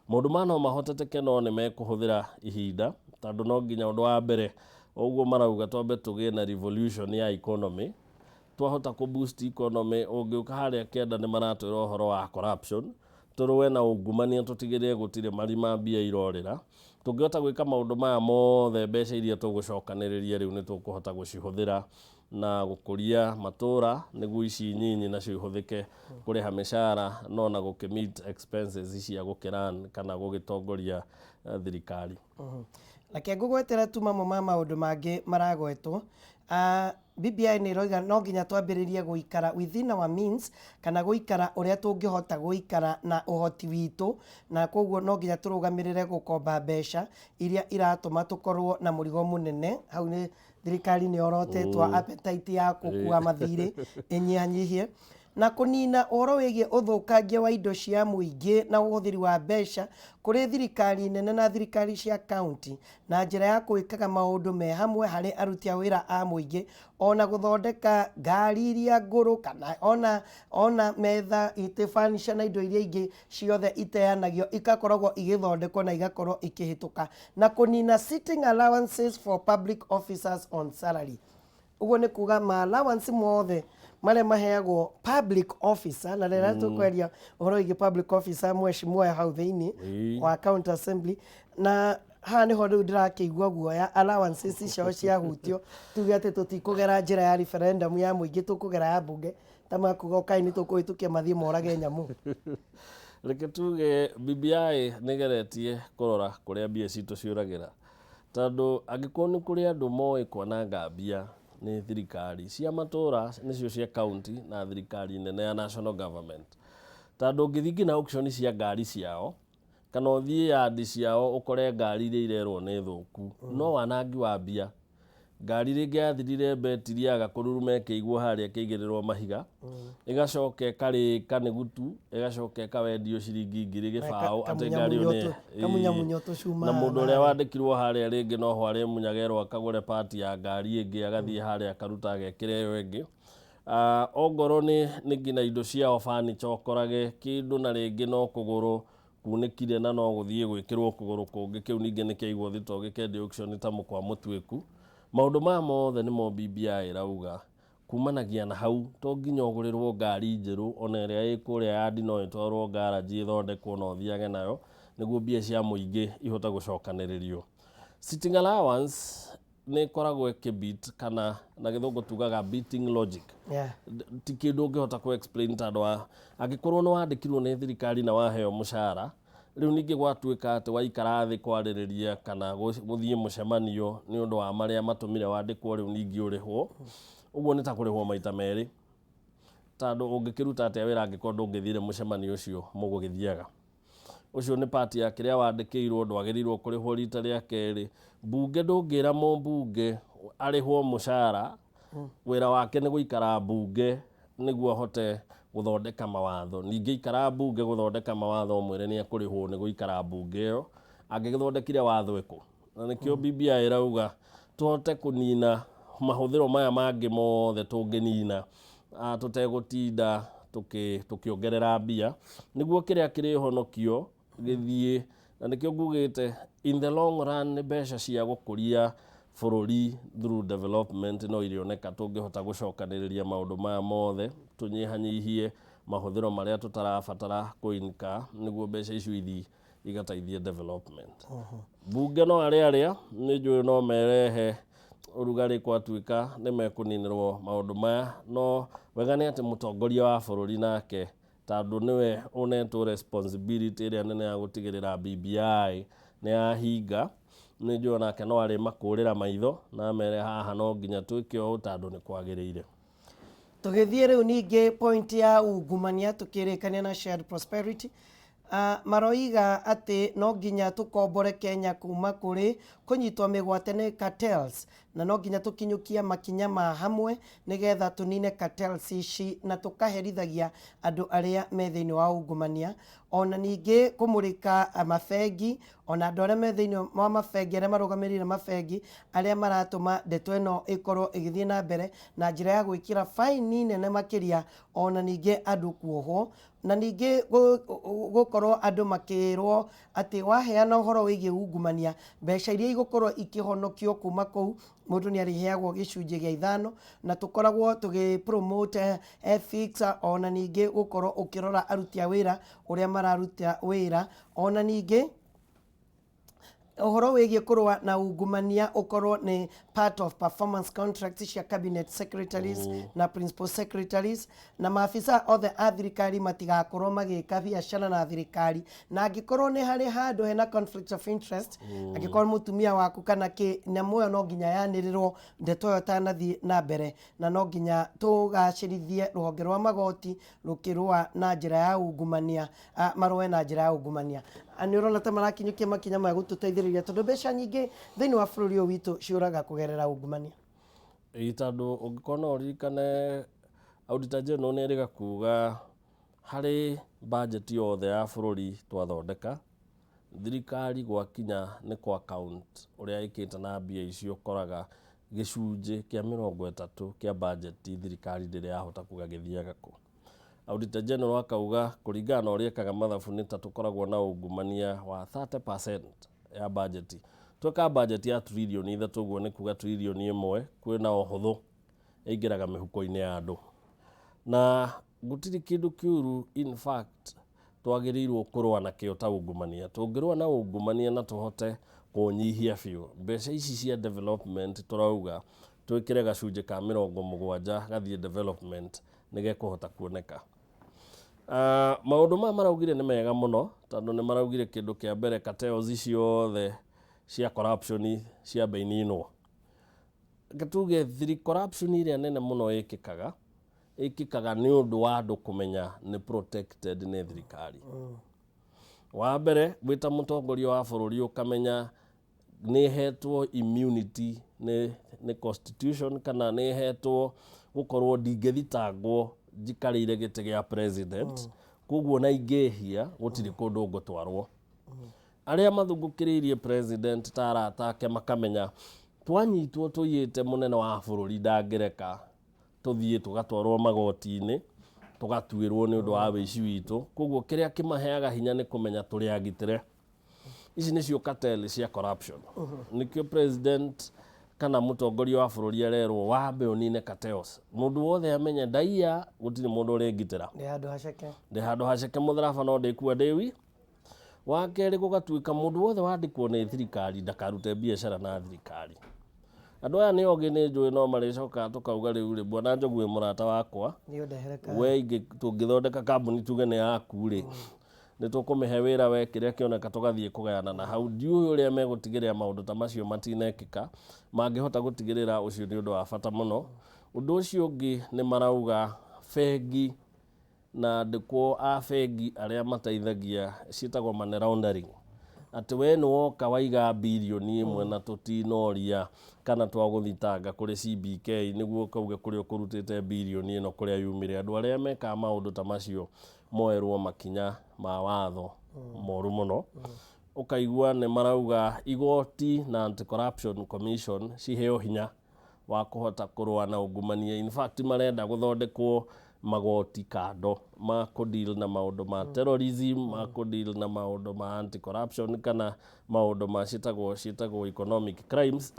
Maũndũ maya no mahoteteke, no nĩ mekũhũthĩra ihinda, tondũ no nginya ũndũ wa mbere ũguo marauga twambe tũgĩe na revolution ya economy. Twahota kũ boost economy, ũngĩũka harĩa kĩanda nĩ maratwĩra ũhoro wa corruption, tũrũe na ungumania, tũtigĩrĩre gũtirĩ marima mbia irorĩra. Tũngĩhota gwĩka maũndũ maya mothe, mbeca iria tũgũcokanĩrĩria rĩu nĩ tũkũhota gũcihũthĩra na gũkũria matũra, nĩguo ici nyinyi nacio ihũthĩke kũrĩha mĩcara no na gũkĩ meet expenses cia gũkĩrun kana gũgĩtongoria thirikari. Reke ngũgwetera tu mamwe ma maũndũ mangĩ maragwetwo. BBI nĩ ĩroiga no nginya twambĩrĩrie gũikara within our means, kana gũikara ũrĩa tũngĩhota gũikara na ũhoti witũ, na koguo no nginya tũrũgamĩrĩre gũkomba mbeca iria iratũma tũkorwo na mũrigo mũnene. Hau nĩ thirikari nĩ yorotetwo appetite ya gũkua mathirĩ ĩnyihanyihie, na kũnina ũhoro wĩgiĩ ũthũkangia wa indo cia mũingĩ na ũhũthĩri wa mbeca kũrĩ thirikari nene na thirikari cia kaunti, na njĩra ya gwĩkaga maũndũ me hamwe harĩ aruti a wĩra a mũingĩ, ona gũthondeka ngari iria ngũrũ, kana ona metha, itĩ, furniture na indo iria ingĩ ciothe iteanagio ikakoragwo igĩthondekwo na igakorwo ikĩhĩtũka, na kũnina sitting allowances for public officers on salary. Ũguo nĩ kuga ma allowance mothe marĩa maheagwo public officer, na rĩrĩa tũkwaria ũhoro wĩgiĩ public officer, mheshimiwa hau thĩinĩ wa county assembly, na haha nĩho rĩu ndĩrakĩigua guoya. Allowances ciao ciahutio, tuge atĩ tũtikũgera njĩra ya referendum ya mũingĩ, tũkũgera ya mbunge, ta makuga ũkai nĩ tũkũhĩtũkia, mathiĩ morage nyamũ. Reke tuge BBI nĩ ĩgeretie kũrora kũrĩa mbia citũ ciũragĩra, tondũ angĩkorwo nĩ kũrĩ andũ moĩ kwananga mbia, nĩ thirikari cia matũra, nĩcio cia county na thirikari nene ya national government, tondũ ũngĩthiĩ nginya auction cia ngari ciao kana ũthiĩ yandi ciao, ũkore ngari iria irerwo nĩ thũku, no wanangi wa mbia. Ngari rĩngĩ yathirire betiri, yaga kũruruma, ĩkĩigwo harĩa, ĩkĩigĩrĩrwo mahiga, ĩgacoka ĩkarĩka nĩ gutu, ĩgacoka ĩkawendio ciringi 1000 atĩ ngari ĩyo Kamunyamunyo tũcuma. Na mũndũ ũrĩa wandĩkirwo harĩa rĩngĩ noho arĩmunyagerwo akagũre part ya ngari ĩngĩ, agathiĩ harĩa akaruta agekĩra ĩyo ĩngĩ. Ongorwo nĩ nginya indo ciao, furniture, ũkorage kĩndũ na rĩngĩ no kũgũrũ kunĩkire na no gũthiĩ gwĩkĩrwo kũgũrũ kũngĩ, kĩu ningĩ nĩ kĩaigwo thito gĩkendio auction ta mũkwa mũtuĩku. Maũndũ maya mothe nĩmo BBI ĩrauga kumanagia na hau to nginya ũgũrĩrwo ngari njerũ, ona ĩrĩa ĩ kũrĩa yandi no ĩtwarwo garage ĩthondekwo na ũthiage nayo, nĩguo mbia cia mũingĩ ihote gũcokanĩrĩrio. Sitting allowance nĩ ĩkoragwo ĩkĩbeat, kana na Gĩthũngũ tugaga beating logic. Ti kĩndũ ũngĩhota kũ explain, tondũ wa angĩkorwo nĩ wandĩkirwo nĩ thirikari na waheo mũcara, rĩu ningĩ gwatuĩka atĩ waikara thĩ kwarĩrĩria kana gũthiĩ mũcemanio nĩ ũndũ wa marĩa matũmire wandĩkwo, rĩu ningĩ ũrĩhwo ũguo nĩ ta kũrĩhwo maita merĩ, tondũ ũngĩkĩruta atĩa wĩra angĩkorwo ndũngĩthire mũcemanio ũcio mũgũgĩthiaga? Ũcio nĩ part ya kĩrĩa wandĩkĩirwo, ndwagĩrĩirwo kũrĩhwo rita rĩa kerĩ. Mbunge, ndũngĩra mũmbunge arĩhwo mũcara, wĩra wake nĩ gũikara mbunge nĩguo ahote gũthondeka mawatho, ningĩ ikara mbunge gũthondeka mawatho, ũmwĩre nĩ ekũrĩhwo nĩ gũikara mbunge ĩyo, angĩgĩthondekire watho ĩkũ? Na nĩkĩo BBI ĩrauga tũhote kũnina mahũthĩro maya mangĩ mothe tũngĩnina tũtegũtinda tũkĩongerera mbia, nĩguo kĩrĩa kĩrĩhonokio gĩthiĩ. Na nĩkĩo ngugĩte in the long run nĩ mbeca cia gũkũria bũrũri through development no irĩoneka tũngĩhota gũcokanĩrĩria maũndũ maya mothe, tũnyihanyihie mahũthĩro marĩa tũtarabatara kũinka, nĩguo mbeca icio ithiĩ igateithie development. Mbunge no arĩa nĩ njũĩ no merehe ũrugarĩ gwatuĩka nĩ mekũninĩrwo maũndũ maya, no wega nĩ atĩ mũtongoria wa bũrũri nake, tondũ nĩwe ũnetwo responsibility ĩrĩa nene ya gũtigĩrĩra BBI nĩ yahinga, nĩ njũĩ onake no arĩmakũrĩra maitho na amere haha no nginya twĩke ũũ tondũ nĩ kwagĩrĩire. Tũgĩthiĩ rĩu ningĩ point ya ungumania, tũkĩrĩkania na shared prosperity, maroiga atĩ no nginya tũkombore Kenya kuma kũrĩ kũnyitwo mĩgwate nĩ cartels, na no nginya tũkinyũkia makinya ma hamwe nĩgetha tũnine cartels ici na tũkaherithagia andũ arĩa me thĩinĩ wa ungumania, ona ningĩ kũmũrĩka mabengi, ona andũ arĩa me thĩinĩ wa mabengi, arĩa marũgamĩrĩire mabengi, arĩa maratũma ndeto ĩno ĩkorwo ĩgĩthiĩ na mbere, na njĩra ya gwĩkĩra baini nene makĩria, ona ningĩ andũ kuohwo, na ningĩ gũkorwo andũ makĩrwo atĩ waheana ũhoro wĩgiĩ ungumania, mbeca iria igũkorwo ikĩhonokio kuma kũu, mũndũ nĩ arĩheagwo gĩcunjĩ gĩa 5, na tũkoragwo tũgĩ promote ethics, ona ningĩ gũkorwo ũkĩrora aruti a wĩra ũrĩa mararuta wĩra, ona ningĩ Ũhoro wĩgiĩ kũrũa na ungumania ũkorwo nĩ part of performance contracts cia cabinet secretaries na principal secretaries, na maabisa othe a thirikari matigakorwo magĩka biacara na thirikari, na angĩkorwo nĩ harĩ handũ hena conflict of interest, angĩkorwo mũtumia waku kana kĩ, nyamũ ĩyo no nginya yanĩrĩrwo ndeto ĩyo ĩtanathiĩ na mbere, na no nginya tũgacĩrithie rũhonge rwa magoti rũkĩrũa na njĩra ya ungumania, marũe na njĩra ya ungumania. Nĩ ũrona ta marakinyũkia makinya ma gũtũteithĩrĩria, tondũ mbeca nyingĩ thĩinĩ wa bũrũri ũyũ witũ ciũraga kũgerera ungumania? Ĩĩ, tondũ ũngĩkorwo no ũririkane Auditor General nĩ erĩga kuga harĩ budget yothe ya bũrũri twathondeka, thirikari gwakinya nĩ kwa account ũrĩa ĩkĩte na mbia icio, ũkoraga gĩcunjĩ kĩa 30 kĩa budget thirikari ndĩrĩ yahota kuga gĩthiaga kũ. Auditor General akauga kũringana na ũrĩa ĩkaga mathabu nĩ ta tũkoragwo na ungumania wa 30% ya budget. Tweka budget ya 3 trillion, ũguo nĩ kuga 1 trillion kwĩna ũhũthũ ĩingĩraga mĩhuko-inĩ ya andũ, na gũtirĩ kĩndũ kĩũru in fact twagĩrĩirwo kũrũa nakĩo ta ungumania. Tũngĩrũa na ungumania na tũhote kũũnyihia biũ, mbeca ici cia development tũrauga twĩkĩre gacunjĩ ka 70 gathiĩ development, nĩ gekũhota kuoneka. Maũndũ maya maraugire nĩ mega mũno, tondũ nĩ maraugire kĩndũ kĩa mbere cartels ciothe cia corruption ciambe ininwo. Reke tuge thiri corruption ĩrĩa nene mũno ĩkĩkaga ĩkĩkaga nĩ ũndũ wa andũ kũmenya nĩ protected nĩ thirikari. Wa mbere, wĩ ta mũtongoria wa bũrũri ũkamenya nĩ hetwo immunity nĩ constitution, kana nĩ hetwo gũkorwo ndingĩthitangwo njikarĩire gĩtĩ gĩa president, koguo na ingĩhia gũtirĩ kũndũ ngũtwarwo. Arĩa mathungũkĩrĩirie president ta arata ake makamenya twanyitwo tũiyĩte, mũnene wa bũrũri ndangĩreka tũthiĩ tũgatwarwo magoti-inĩ tũgatuĩrwo nĩ ũndũ wa wĩici witũ. Koguo kĩrĩa kĩmaheaga hinya nĩ kũmenya tũrĩ agitĩre. Ici nĩcio cartel cia corruption. Nĩkĩo president kana mũtongoria wa bũrũri arerwo wambe ũnine cartels, mũndũ wothe amenye ndaiya gũtirĩ mũndũ ũrĩngitĩra. Ndĩ handũ haceke. Ndĩ handũ haceke, mũtharaba no ndĩkua ndĩwi. Wa kerĩ, gũgatuĩka mũndũ wothe wandĩkwo nĩ thirikari ndakarute biacara na thirikari. Andũ aya nĩ ogĩ, nĩ njũĩ no marĩcokaga tũkauga rĩu rĩ, bwana Njogu wĩ mũrata wakwa, Nĩ ũndehere ka we ingĩ tũngĩthondeka kambuni tuge nĩ yaku rĩ, nĩ tũkũmĩhe wĩra, we kĩrĩa kĩoneka tũgathiĩ kũgayana na hau. Ndiũĩ ũrĩa megũtigĩrĩra maũndũ ta macio matinekĩka. Mangĩhota gũtigĩrĩra ũcio nĩ ũndũ wa bata mũno. Ũndũ ũcio ũngĩ nĩ marauga bengi na andĩkwo a bengi arĩa mateithagia ciĩtagwo money laundering, atĩ we nĩ woka waiga 1 billion na tũtinoria kana twagũthitanga kũrĩ CBK nĩguo ũkauge kũrĩa ũkũrutĩte birioni ĩno kũrĩa yumire. Andũ arĩa mekaga maũndũ ta macio moerwo makinya ma watho moru mũno. Ũkaigua nĩ marauga igoti na Anti-Corruption Commission ciheo hinya wa kũhota kũrũa na ungumania. In fact, marenda gũthondekwo magoti kando ma kũdeal na maũndũ ma terrorism, ma kũdeal na maũndũ ma anti corruption kana maũndũ ma ciĩtagwo economic crimes,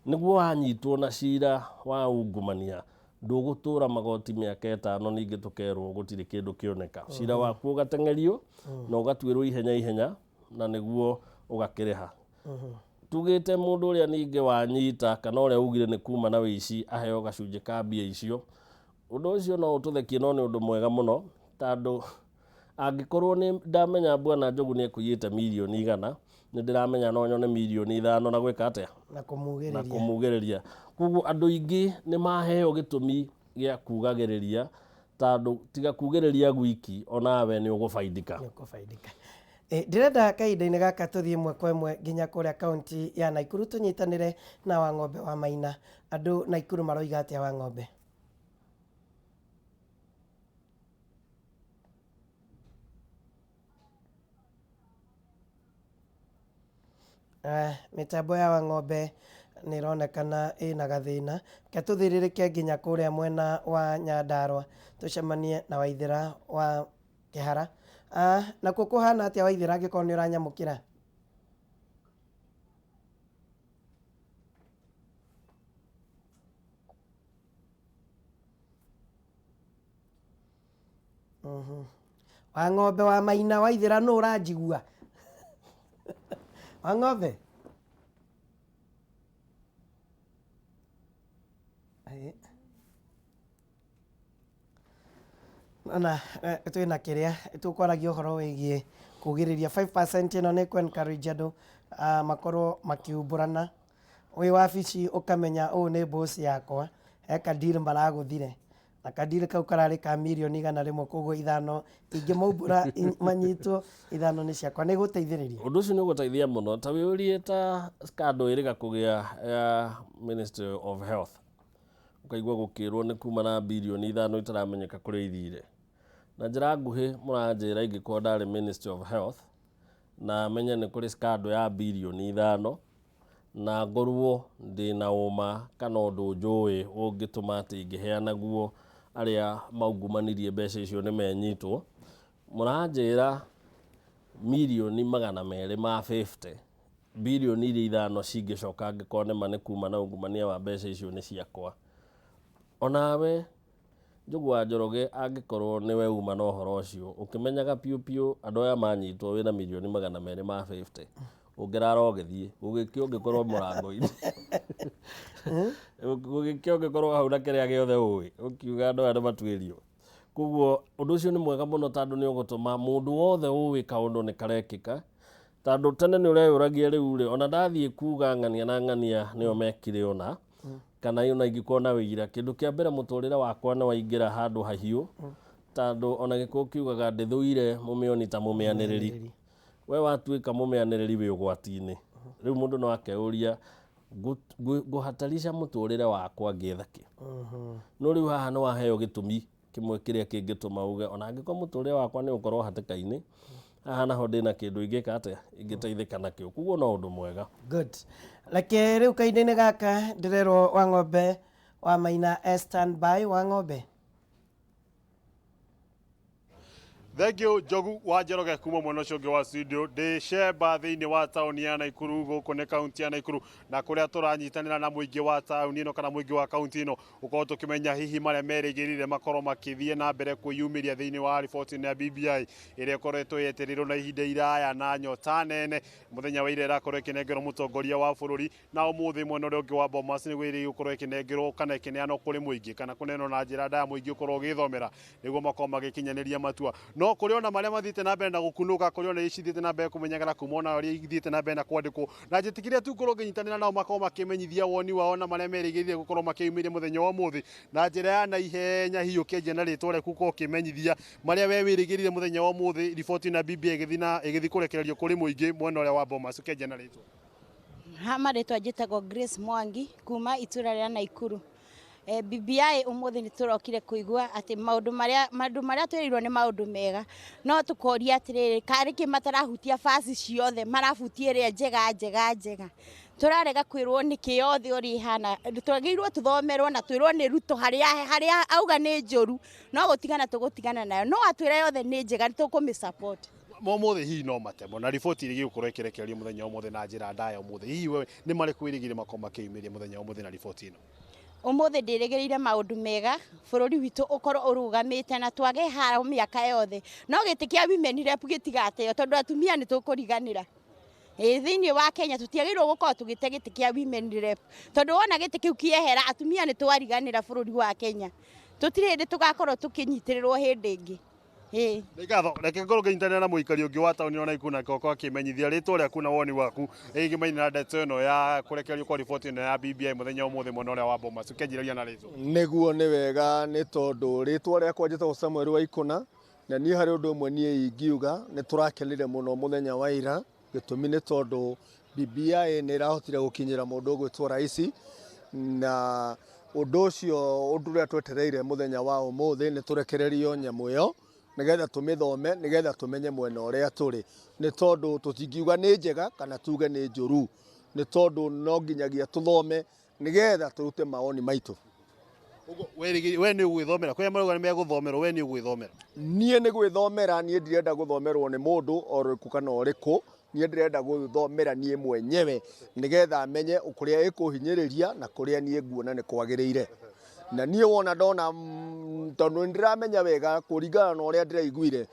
nĩguo wanyitwo na cira wa ungumania ndũgũtũra magoti mĩaka 5, ningĩ tũkerwo gũtirĩ kĩndũ kĩoneka. Cira waku ũgateng'erio na ũgatuĩrwo ihenya ihenya na nĩguo ũgakĩrĩha. Tugĩte mũndũ ũrĩa ningĩ wanyita kana ũrĩa ugire nĩ kuma na wĩici aheo gacunjĩ ka mbia icio. Ũndũ ũcio no ũtũthekie, no nĩ ũndũ mwega mũno, tondũ angĩkorwo nĩ ndamenya bwana Njogu nĩ ekũiyĩte 100 million, nĩ ndĩramenya no nyone 5 million na gwĩka atĩa? Na Na kũmugĩrĩria. Kũmugĩrĩria. Koguo andũ aingĩ nĩ maheo gĩtũmi gĩa kugagĩrĩria, tondũ tiga kugĩrĩria gwiki onawe nĩ ũgũbaidika. Nĩ ũkũbaidika. Ndĩrenda kahinda-inĩ gaka tũthiĩ ĩmwe kwa ĩmwe nginya kũrĩa kaunti ya Naikuru tũnyitanĩre na Wang'ombe wa Maina. Andũ Naikuru maroiga atĩa, Wang'ombe? Mĩtambo ya Wang'ombe nĩ ĩronekana ĩna gathĩna. Reke tũthĩrĩrĩke nginya kũrĩa mwena wa Nyandarũa tũcemanie na Waithĩra wa Kĩhara. Nakuo kũhana atĩa, Waithĩra, angĩkorwo nĩ ũranyamũkĩra? Wang'ombe wa Maina, Waithĩra, nũ ũranjigua? Wang'ombe. Ona twĩna kĩrĩa tũkwaragia ũhoro wĩgiĩ kugĩrĩria 5% ĩno nĩ kũ encourage andũ makorwo makiumbũrana wĩ wabici ũkamenya ũũ nĩ boss yakwa he ka deal maragũthire na ka deal kau kararĩ ka mirioni 100, koguo 5 ingĩmaumbũra manyitwo, 5 nĩ ciakwa, nĩ gũteithĩrĩria. Ũndũ ũcio nĩ ũgũteithia mũno. Ta wĩũrie, ta scandal ĩrĩga kũgĩa ya Ministry of Health, ũkaigua gũkĩrwo nĩ kuma na birioni 5 itaramenyeka kũrĩa ithire. Na njĩra nguhĩ, mũranjĩra ingĩkorwo ndarĩ Ministry of Health na menye nĩ kũrĩ scandal ya birioni 5 na ngorwo ndĩna ũma kana ũndũ njũĩ ũngĩtũma atĩ ingĩheana guo arĩa maungumanirie mbeca icio nĩ menyitwo, mũranjĩra mirioni 250, birioni iria 5 cingĩcoka angĩkorwo nĩma nĩ kuma na ungumania wa mbeca icio nĩ ciakwa. Onawe Njugu wa Njoroge, angĩkorwo nĩwe uma na ũhoro ũcio ũkĩmenyaga piũ piũ andũ aya manyitwo wĩna mirioni 250, ũngĩrara ũgĩthiĩ gũgĩkĩa ũngĩkorwo mũrango-inĩ, gũgĩkĩa ũngĩkorwo hau na kĩrĩa gĩothe ũĩ ũkiuga andũ aya nĩ matuĩrio. Koguo ũndũ ũcio nĩ mwega mũno tondũ nĩ ũgũtũma mũndũ wothe ũĩ kaũndũ nĩ karekĩka, tondũ tene nĩ ũreyũragia, rĩu rĩ, ona ndathiĩ kuga ng'ania na ng'ania nĩo mekire ũna kana ona ingĩkorwo na wĩira, kĩndũ kĩa mbere mũtũrĩre wakwa nĩ waingĩra handũ hahiũ, tondũ ona Gĩkũyũ kiugaga ndĩthũire mũmĩoni ta mũmĩanĩrĩri. We watuĩka mũmĩanĩrĩri wĩ ũgwati-inĩ. Rĩu mũndũ no akeyũria, ngũhatarisha mũtũrĩre wakwa ngĩetha kĩ? No rĩu haha nĩ waheo gĩtũmi kĩmwe kĩrĩa kĩngĩtũma uge ona angĩkorwo mũtũrĩre wakwa nĩ ũkorwo hatĩka-inĩ, haha naho ndĩna kĩndũ ingĩka atĩa ingĩteithĩka nakĩo. Koguo no ũndũ mwega. Good. Reke rĩu kahinda-inĩ gaka ndĩrerwo wa ng'ombe wa Maina e stand by. Wa ng'ombe. Thank you, Njogu wa Njoroge kuma mwena ũcio ũngĩ wa studio. Ndĩ Shemba thĩinĩ wa taũni ya Naikuru, gũkũ nĩ kaunti ya Naikuru, na kũrĩa tũranyitanĩra na mũingĩ wa taũni ĩno kana mũingĩ wa kaunti ĩno gũkorwo tũkĩmenya hihi marĩa merĩgĩrĩire makorwo makĩthiĩ na mbere kwĩyumĩria thĩinĩ wa riboti ĩno ya BBI ĩrĩa ĩkoretwo yetereirwo na ihinda iraya na nyota nene. Mũthenya wa ira ĩrakorwo ĩkĩnengerwo mũtongoria wa bũrũri, na ũmũthĩ mwena ũrĩa ũngĩ wa Bomas nĩguo ĩrĩ gũkorwo ĩkĩnengerwo kana ĩkĩneanwo kũrĩ mũingĩ kana kũneanwo na njĩra ndaya, mũingĩ ũkorwo ũgĩthomera nĩguo makorwo magĩkinyanĩria matua. No kũrĩ ona marĩa mathiĩte na mbere na gũkunũka, kũrĩ ona iria cithiĩte na mbere kũmenyekana kuma ona ũrĩa ithiĩte na mbere na kwandĩkwo, na njĩtĩkĩria tu ngorwo ngĩnyitanĩra nao makorwo makĩmenyithia woni wao na marĩa merĩgĩrĩire gũkorwo makĩyumĩria mũthenya wa ũmũthĩ na njĩra ya naihenya. Hihi ũkĩanjia na rĩtwa rĩaku, ũkorwo ũkĩmenyithia marĩa we wĩrĩgĩrĩire mũthenya wa ũmũthĩ, riboti na BBI ĩgĩthiĩ na ĩgĩthiĩ kũrekererio kũrĩ mũingĩ mwena ũrĩa wa Bomas, ũkĩanjia na rĩtwa. Ha marĩtwa njĩtagwo Grace Mwangi kuma itũra rĩa Naikuru. BBI ũmũthĩ nĩ tũrokire kũigua atĩ maũndũ marĩa twĩrĩirwo nĩ maũndũ mega, no tũkoria atĩrĩrĩ, karĩ kĩ matarahutia baci ciothe, marabutia ĩrĩa njega njega njega? Tũrarega kwĩrwo nĩkĩ yothe ũrĩa ĩhana. Twagĩrĩirwo tũthomerwo na twĩrwo nĩ Ruto harĩa auga nĩ njũru, no gũtigana tũgũtigana nayo, no atwĩre yothe nĩ njega nĩ tũkũmĩ support. Ũmũthĩ hihi no matemo na riboti ĩrĩa ĩgũkorwo ĩkĩrekererio mũthenya wa ũmũthĩ na njĩra ndaya ũmũthĩ, hihi wewe nĩ marĩkũ wĩrĩgĩrĩire makorwo makĩyumĩria mũthenya wa ũmũthĩ na riboti ĩno? Ũmũthĩ ndĩrĩgĩrĩire maũndũ mega, bũrũri witũ ũkorwo ũrũgamĩte na twage haro mĩaka yothe, no gĩtĩ kĩa women rep gĩtigateo tondũ atumia nĩ tũkũriganĩra. Ĩ thĩinĩ wa Kenya tũtiagĩrĩirwo gũkorwo tũgĩte gĩtĩ kĩa women rep, tondũ wona gĩtĩ kĩu kĩehera, atumia nĩ twariganĩra bũrũri wa Kenya, tũtirĩ hĩndĩ tũgakorwo tũkĩnyitĩrĩrwo hĩndĩ ĩngĩ. Ĩĩ. Nĩ ngatho. Reke ngorwo ngĩnyitanĩra na mũikari ũngĩ wa taũni ĩno Naikuru, nake ũkorwo akĩmenyithia rĩtwa rĩaku na woni waku ĩgĩmaine na ndeto ĩno ya kũrekererio kwa riboti ĩno ya BBI mũthenya wa ũmũthĩ mwena ũrĩa wa Bomas, ũkĩanjĩrĩria na rĩtwa. Nĩguo, nĩ wega, nĩ tondũ rĩtwa rĩakwa njĩtagwo Samuel Waikũna, na niĩ harĩ ũndũ ũmwe niĩ ingiuga nĩ tũrakenire mũno mũthenya wa ira. Gĩtũmi nĩ tondũ BBI nĩ ĩrahotire gũkinyĩra mũndũ ũgwĩtwo raisi, na ũndũ ũcio, ũndũ ũrĩa twetereire mũthenya wa ũmũthĩ nĩ tũrekererio nyamũ ĩyo nĩgetha tũmĩthome, nĩgetha tũmenye mwena ũrĩa tũrĩ, nĩ tondũ tũtingiuga nĩ njega kana tuge nĩ njũru, nĩ tondũ no nginyagia tũthome nĩgetha tũrute maoni maitũ. Ũguo we nĩ ũgwĩthomera? Kũrĩa marauga nĩ megũthomerwo, we nĩ ũgwĩthomera? Niĩ nĩ gwĩthomera. Niĩ ndirenda gũthomerwo nĩ mũndũ ũrĩkũ kana ũrĩkũ. Niĩ ndĩrenda gwĩthomera niĩ mwenyewe nĩgetha menye kũrĩa ĩkũhinyĩrĩria na kũrĩa niĩ nguona nĩ kwagĩrĩire. Na niĩ wona ndona tondũ nĩ ndĩramenya wega kũringana na ũrĩa ndĩraiguire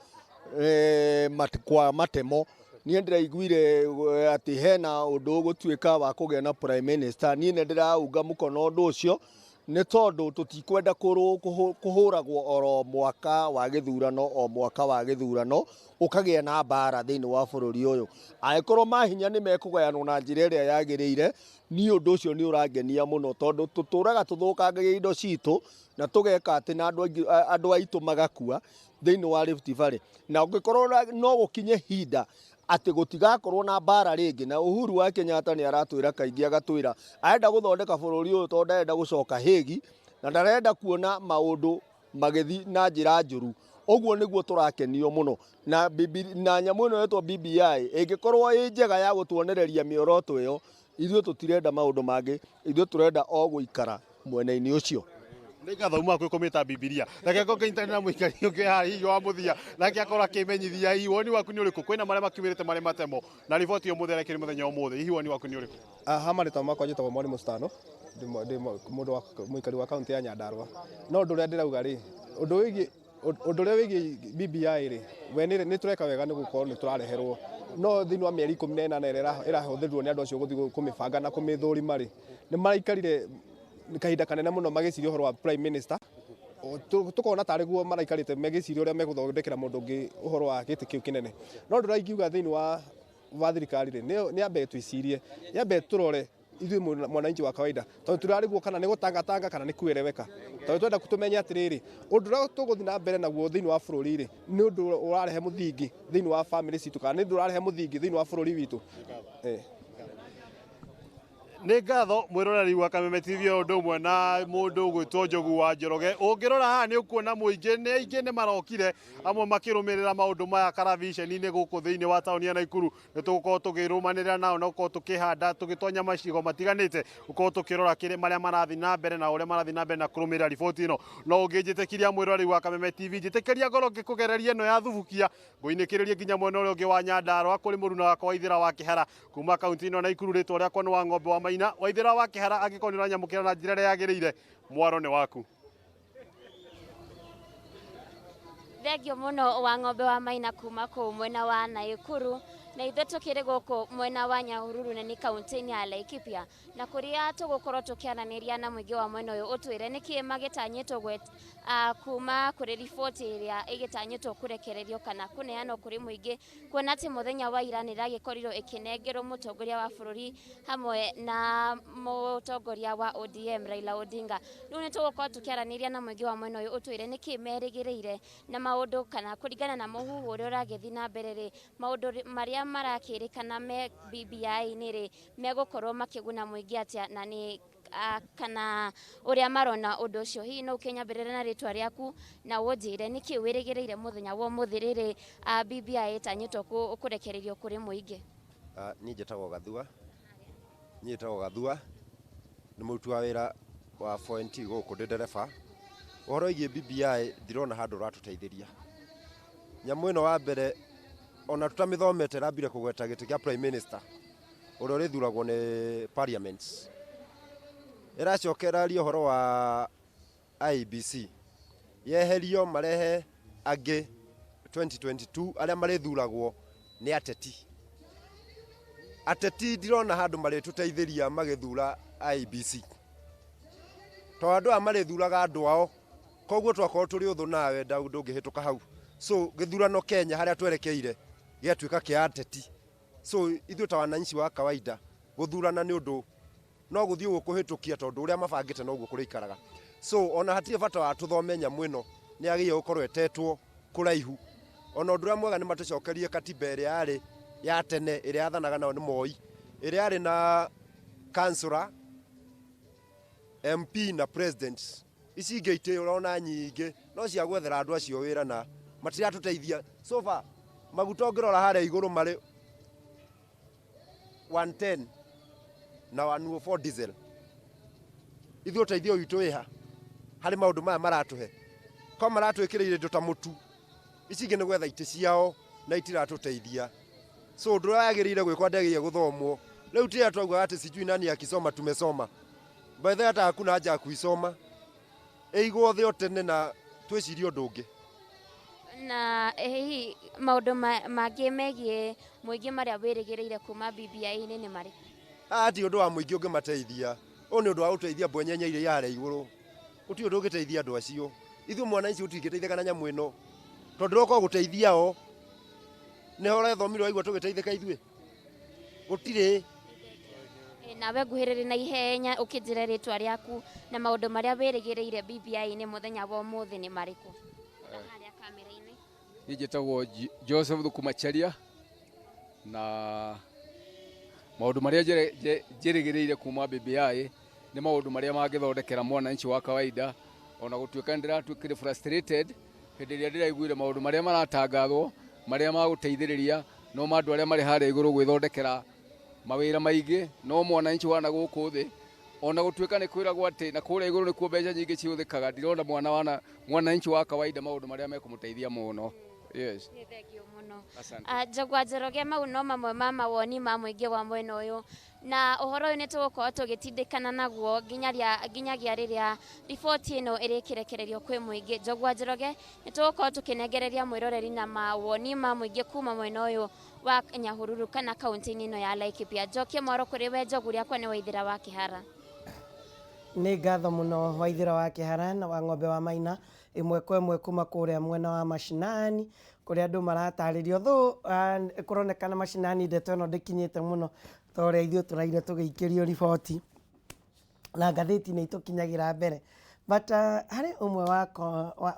kwa matemo, niĩ ndĩraiguire atĩ hena ũndũ ũgũtuĩka wa kũgĩa na prime minister. Niĩ nĩ ndĩraunga mũkono ũndũ ũcio. Nĩ tondũ tũtikwenda kũhũragwo oro mwaka wa gĩthurano, o mwaka wa gĩthurano ũkagĩa na mbara thĩinĩ wa bũrũri ũyũ. Angĩkorwo mahinya nĩ mekũgayanwo na njĩra ĩrĩa yagĩrĩire, niĩ ũndũ ũcio nĩ ũrangenia mũno, tondũ tũtũraga tũthũkangagia indo citũ na tũgeka atĩ na andũ aingĩ, andũ aitũ magakua thĩinĩ wa Rift Valley. Na ũngĩkorwo no gũkinye hinda atĩ gũtigakorwo na mbara rĩngĩ, na Uhuru wa Kenyatta nĩ aratwĩra kaingĩ, agatwĩra arenda gũthondeka bũrũri ũyũ tondũ ndarenda gũcoka Hague na ndarenda kuona maũndũ magĩthiĩ na njĩra njũru. Ũguo nĩguo tũrakenio mũno na na nyamũ ĩno ĩtwo BBI ĩngĩkorwo ĩ njega ya gũtuonereria mĩoroto ĩyo, ithuĩ tũtirenda maũndũ mangĩ, ithuĩ tũrenda o gũikara mwena-inĩ ũcio. Nĩ ngatho uma kwĩ kũmĩta Bibilia. Reke ngũke nyitanĩre na mũikari ũngĩ haha hihi wa mũthia, nake akorwo akĩmenyithia hihi woni waku nĩ ũrĩkũ. Kwĩna marĩa makiumĩrĩte marĩ matemo na riboti ũmũthĩ ĩrekĩrĩ mũthenya ũmũthĩ, hihi woni waku nĩ ũrĩkũ? Ha marĩtwa makwa njĩtagwo Mwarimũ Stano, ndĩ mũndũ wa mũikari wa kaunti ya Nyandarua. No ũndũ ũrĩa ndĩrauga rĩ, ũndũ ũrĩa wĩgiĩ BBI rĩ, we nĩ tũreka wega nĩ gũkorwo nĩ tũrareherwo, no thĩinĩ wa mĩeri 18 ĩrĩa ĩrahũthĩrirwo nĩ andũ acio gũthiĩ kũmĩbanga na kũmĩthũrima rĩ, nĩ maraikarire kahinda kanene mũno magĩciria ũhoro wa prime minister. Tũkona tarĩ guo maraikarĩte magĩciria ũrĩa megũthondekera mũndũ ũngĩ ũhoro wa gĩtĩ kĩu kĩnene. No ũndũ ũrĩa ingiuga thĩinĩ wa thirikari rĩ, nĩ yambe twĩcirie, yambe tũrore ithuĩ mwananchi wa kawaida, tondũ tũrarigwo kana nĩ gũtangatanga kana nĩ kueleweka, tondũ twenda tũmenye atĩrĩrĩ, ũndũ ũrĩa tũgũthiĩ na mbere naguo thĩinĩ wa bũrũri rĩ, nĩ ũndũ ũrarehe mũthingi thĩinĩ wa family citũ kana nĩ ũndũ ũrarehe mũthingi thĩinĩ wa bũrũri witũ. Nĩ ngatho mwĩroreri wa Kameme TV, o ũndũ ũmwe na mũndũ ũgwĩtwo Njogu wa Njoroge. Ũngĩrora haha nĩ ũkuona mũingĩ, nĩ aingĩ nĩ marokire, amwe makĩrũmĩrĩra maũndũ maya karaviceni-inĩ gũkũ thĩinĩ wa taũni ya Naikuru. Nĩ tũgũkorwo tũkĩrũmanĩrĩra nao na gũkorwo tũkĩhanda tũgĩtonya macigo matiganĩte, gũkorwo tũkĩrora kĩrĩa marĩa marathiĩ na mbere na ũrĩa marathiĩ na mbere na kũrũmĩrĩra riboti ĩno. No ũngĩnjĩtĩkiria mwĩroreri wa Kameme TV, njĩtĩkĩria ngorwo ngĩkũgereria ĩno ya thubukia, ngũinĩkĩrĩrie nginya mwena ũrĩa ũngĩ wa Nyandarua kũrĩ mũruna wakwa Waithĩra wa Kĩhara kuma kaunti ĩno ya Naikuru. Rĩtwa rĩakwa nĩ wa Ng'ombe wa Maina. Waithĩra wa Kĩhara, angĩkorwo nĩ ũranyamũkĩra na njĩra ĩrĩa yagĩrĩire, mwaro nĩ waku. Thengio mũno wa Ng'ombe wa Maina kuma kũu mwena wa Naikuru, na ithuĩ tũkĩrĩ gũkũ mwena wa Nyahururu na nĩ kaunti-inĩ ya Laikipia, na kũrĩa tũgũkorwo tũkĩaranĩria na mũingĩ wa mwena ũyũ ũtwĩre nĩkĩ magĩtanyĩtwo kuma kũrĩ riboti ĩrĩa ĩgĩtanyĩtwo kũrekererio kana kũneanwo kũrĩ mũingĩ, kuona atĩ mũthenya wa ira nĩ ĩragĩkorirwo ĩkĩnengerwo mũtongoria wa bũrũri hamwe na mũtongoria wa ODM Raila Odinga. Rĩu nĩ tũgũkorwo tũkĩaranĩria na mũingĩ wa mwena ũyũ ũtwĩre nĩkĩ merĩgĩrĩire na maũndũ kana kũringana na mũhuhu ũrĩa ũragĩthiĩ na mbere rĩ, maũndũ marĩa marakĩrĩkana me BBI-inĩ rĩ, megũkorwo makĩguna mũingĩ atĩa, na nĩ kana ũrĩa marona ũndũ ũcio. Hihi no ũkĩnyambĩrĩre na rĩtwa rĩaku na ũnjĩre nĩkĩ wĩrĩgĩrĩire mũthenya wa ũmũthĩ rĩrĩ BBI ĩtanyĩtwo kũrekererio kũrĩ mũingĩ? Niĩ njĩtagwo Gathua, niĩ njĩtagwo Gathua, nĩ mũruti wa wĩra wa 4NT gũkũ, ndĩ ndereba. Ũhoro wĩgiĩ BBI ndirona handũ ũratũteithĩria. Nyamũ ĩno wa mbere ona tũtamĩthomete ĩrambire kũgweta gĩtĩ kĩa prime minister ũrĩa ũrĩthuragwo nĩ parliament. Ĩracoka ĩraria ũhoro wa IEBC yeherio marehe angĩ 2022 arĩa marĩthuragwo nĩ ateti. Ateti ndirona handũ marĩtũteithĩria magĩthura IEBC, tondũ andũ aya marĩthuraga andũ ao, koguo twakorwo tũrĩ ũthũ nawe ndũngĩhĩtũka hau. So gĩthurano Kenya harĩa twerekeire gĩatuĩka kĩa ateti. So ithuĩ ta wananchi wa kawaida gũthurana nĩ ũndũ no gũthiĩ ũguo kũhĩtũkia, tondũ ũrĩa mabangĩte noguo kũrĩikaraga. So ona hatirĩ bata wa tũthome nyamũ ĩno, nĩ yagĩrĩire gũkorwo ĩtetwo kũraihu. Ona ũndũ ũrĩa mwega nĩ matũcokerie katiba ĩrĩa yarĩ ya tene, ĩrĩa yathanaga nayo nĩ Moi, ĩrĩa yarĩ na councillor, MP na president. Ici ingĩ itĩ ũrona nyingĩ no cia gwethera andũ acio wĩra na matiratũteithia. So far maguta ũngĩrora harĩa igũrũ marĩ 110 na 104 diesel. Ithuĩ ũteithio witũ wĩha harĩ maũndũ maya maratũhe? Ko maratwĩkĩrĩire indo ta mũtu, ici ingĩ nĩ gwetha itĩ ciao na itiratũteithia. So ũndũ ũrĩa wagĩrĩire gwĩkwo ndagĩrĩire gũthomwo rĩu tiria twaugaga atĩ sijui nani akisoma tumesoma. By the way, hata hakuna haja ya kuisoma, ĩigwo thĩ o tene na twĩcirie ũndũ ũngĩ. Na hihi maũndũ mangĩ megiĩ mũingĩ marĩa wĩrĩgĩrĩire kuma BBI-inĩ nĩ marĩkũ? Haha ti ũndũ wa mũingĩ ũngĩmateithia, ũyũ nĩ ũndũ wa gũteithia mbwenyenye iria i harĩa igũrũ. Gũtirĩ ũndũ ũngĩteithia andũ acio. Ithuĩ mwananchi tũtingĩteithĩka na nyamũ ĩno. Tondũ ũroka gũteithia o. Nĩho ũrethomire waigua tũgĩteithĩka ithuĩ? Gũtirĩ. Nawe nguhĩrĩrie na ihenya ũkĩnjĩre rĩtwa rĩaku na maũndũ marĩa wĩrĩgĩrĩire BBI-inĩ mũthenya wa ũmũthĩ nĩ marĩkũ? Na harĩa kamera-inĩ. Niĩ njĩtagwo Joseph Thukumacharia na maũndũ marĩa njĩrĩgĩrĩire kuma BBI nĩ maũndũ marĩa mangĩthondekera mwananchi wa kawaida, ona gũtuĩka nĩ ndĩratuĩkire frustrated hĩndĩ ĩrĩa ndĩraiguire maũndũ marĩa maratangathwo marĩa magũteithĩrĩria no ma andũ arĩa marĩ harĩa igũrũ gwĩthondekera mawĩra maingĩ, no mwananchi wa na gũkũ thĩ ona gũtuĩka nĩ kwĩragwo atĩ na kũrĩa igũrũ nĩkuo mbeca nyingĩ cihũthĩkaga, ndirona mwananchi wa kawaida maũndũ marĩa mekũmũteithia mũno. Yes. Nĩ thengio mũno. Asante. Njagua Njoroge, mau no mamwe ma mawoni ma mũingĩ wa mwena ũyũ, na ũhoro ũyũ nĩ tũgũkorwo tũgĩtindĩkana naguo nginyagia rĩrĩa riboti ĩno ĩrĩkĩrekererio kwĩ mũingĩ. Njagua Njoroge, nĩ tũgũkorwo tũkĩnengereria mwĩroreri na mawoni ma mũingĩ kuma mwena ũyũ wa Nyahururu kana kaunti-inĩ ĩno ya Laikipia. Njokie mwaro kũrĩ we Njogu, rĩakwa nĩ Waithĩra wa Kĩhara. Nĩ ngatho mũno Waithĩra wa Kĩhara na wa Ng'ombe wa Maina, ĩmwe kwa ĩmwe kuma kũrĩa mwena wa mashinani kũrĩa andũ maratarĩrio thũ. Kũronekana mashinani ndeto ĩno ndĩkinyĩte mũno ta ũrĩa ithuĩ tũraire tũgĩikĩrio riboti na ngathĩti nĩ itũkinyagĩra mbere, but harĩ ũmwe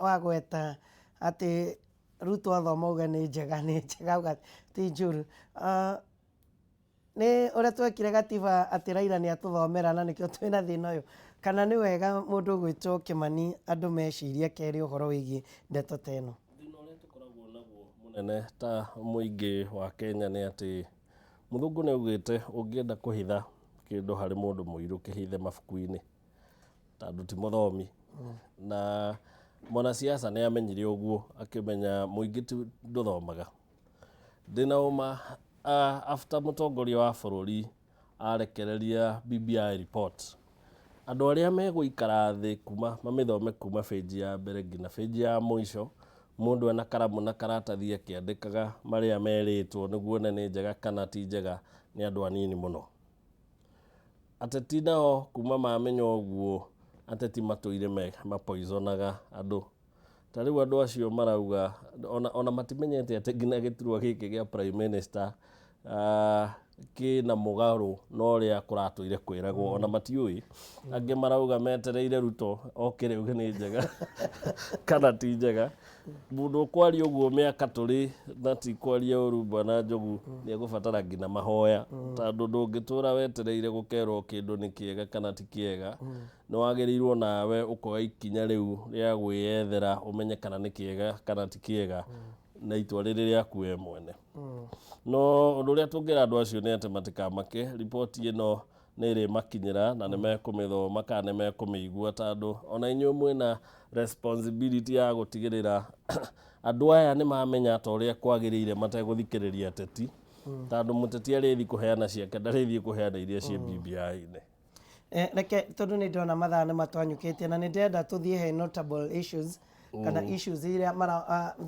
wagweta atĩ Ruto athoma auga nĩ njega, nĩ njega, auga ti njũru. Nĩ ũrĩa twekire gatiba atĩ Raila nĩ atũthomera na nĩkĩo twĩna thĩna ũyũ, kana nĩ wega mũndũ ũgwĩtwo Kĩmani andũ mecirie kerĩ ũhoro wĩgiĩ ndeto ta ĩno? Thĩna ũrĩa tũkoragwo naguo mũnene ta mũingĩ wa Kenya nĩ atĩ mũthũngũ nĩ augĩte ũngĩenda kũhitha kĩndũ harĩ mũndũ mũirũ kĩhithe mabuku-inĩ, tondũ ti mũthomi. Na mwanasiasa nĩ amenyire ũguo, akĩmenya mũingĩ ti ndũthomaga. Ndĩna ũma after mũtongoria wa bũrũri arekereria BBI report, andũ arĩa megũikara thĩ kuma mamĩthome kuma bĩnji ya mbere nginya bĩnji ya mũico, mũndũ ena karamu na karatathi akĩandĩkaga marĩa merĩtwo nĩguo one nĩ njega kana ti njega, nĩ andũ anini mũno. Ateti nao kuma mamenya ũguo, ateti matũire mapoisonaga andũ. Ta rĩu andũ acio marauga ona matimenyete atĩ nginya gĩturwa gĩkĩ gĩa prime minister kĩna mũgarũ na ũrĩa kũratũire kwĩragwo, ona matiũĩ. Angĩ marauga metereire Ruto okĩre auge nĩ njega kana ti njega. Mũndũ ũkwaria ũguo mĩaka tũrĩ na ti kwaria ũru, bwana Njogu, nĩ egũbatara nginya mahoya, tondũ ndũngĩtũra wetereire gũkerwo kĩndũ nĩ kĩega kana ti kĩega. Nĩ wagĩrĩirwo nawe ũkoya ikinya rĩu rĩa gwĩyethera ũmenye kana nĩ kĩega kana ti kĩega na itua rĩrĩ rĩaku we mwene. No ũndũ ũrĩa tũngĩra andũ acio nĩ atĩ matikamake, riboti ĩno nĩ ĩrĩmakinyĩra na nĩ mekũmĩthoma kana nĩ mekũmĩigua, tondũ ona inyuĩ mwĩna responsibility ya gũtigĩrĩra andũ aya nĩ mamenya ta ũrĩa kwagĩrĩire mategũthikĩrĩria ateti, tondũ mũteti arĩthiĩ kũheana ciake, ndarĩthiĩ kũheana iria ciĩ BBI-inĩ. Reke tondũ nĩ ndĩrona mathaa nĩ matwanyũkĩtie na nĩ ndĩrenda tũthiĩ he notable issues kana issues iria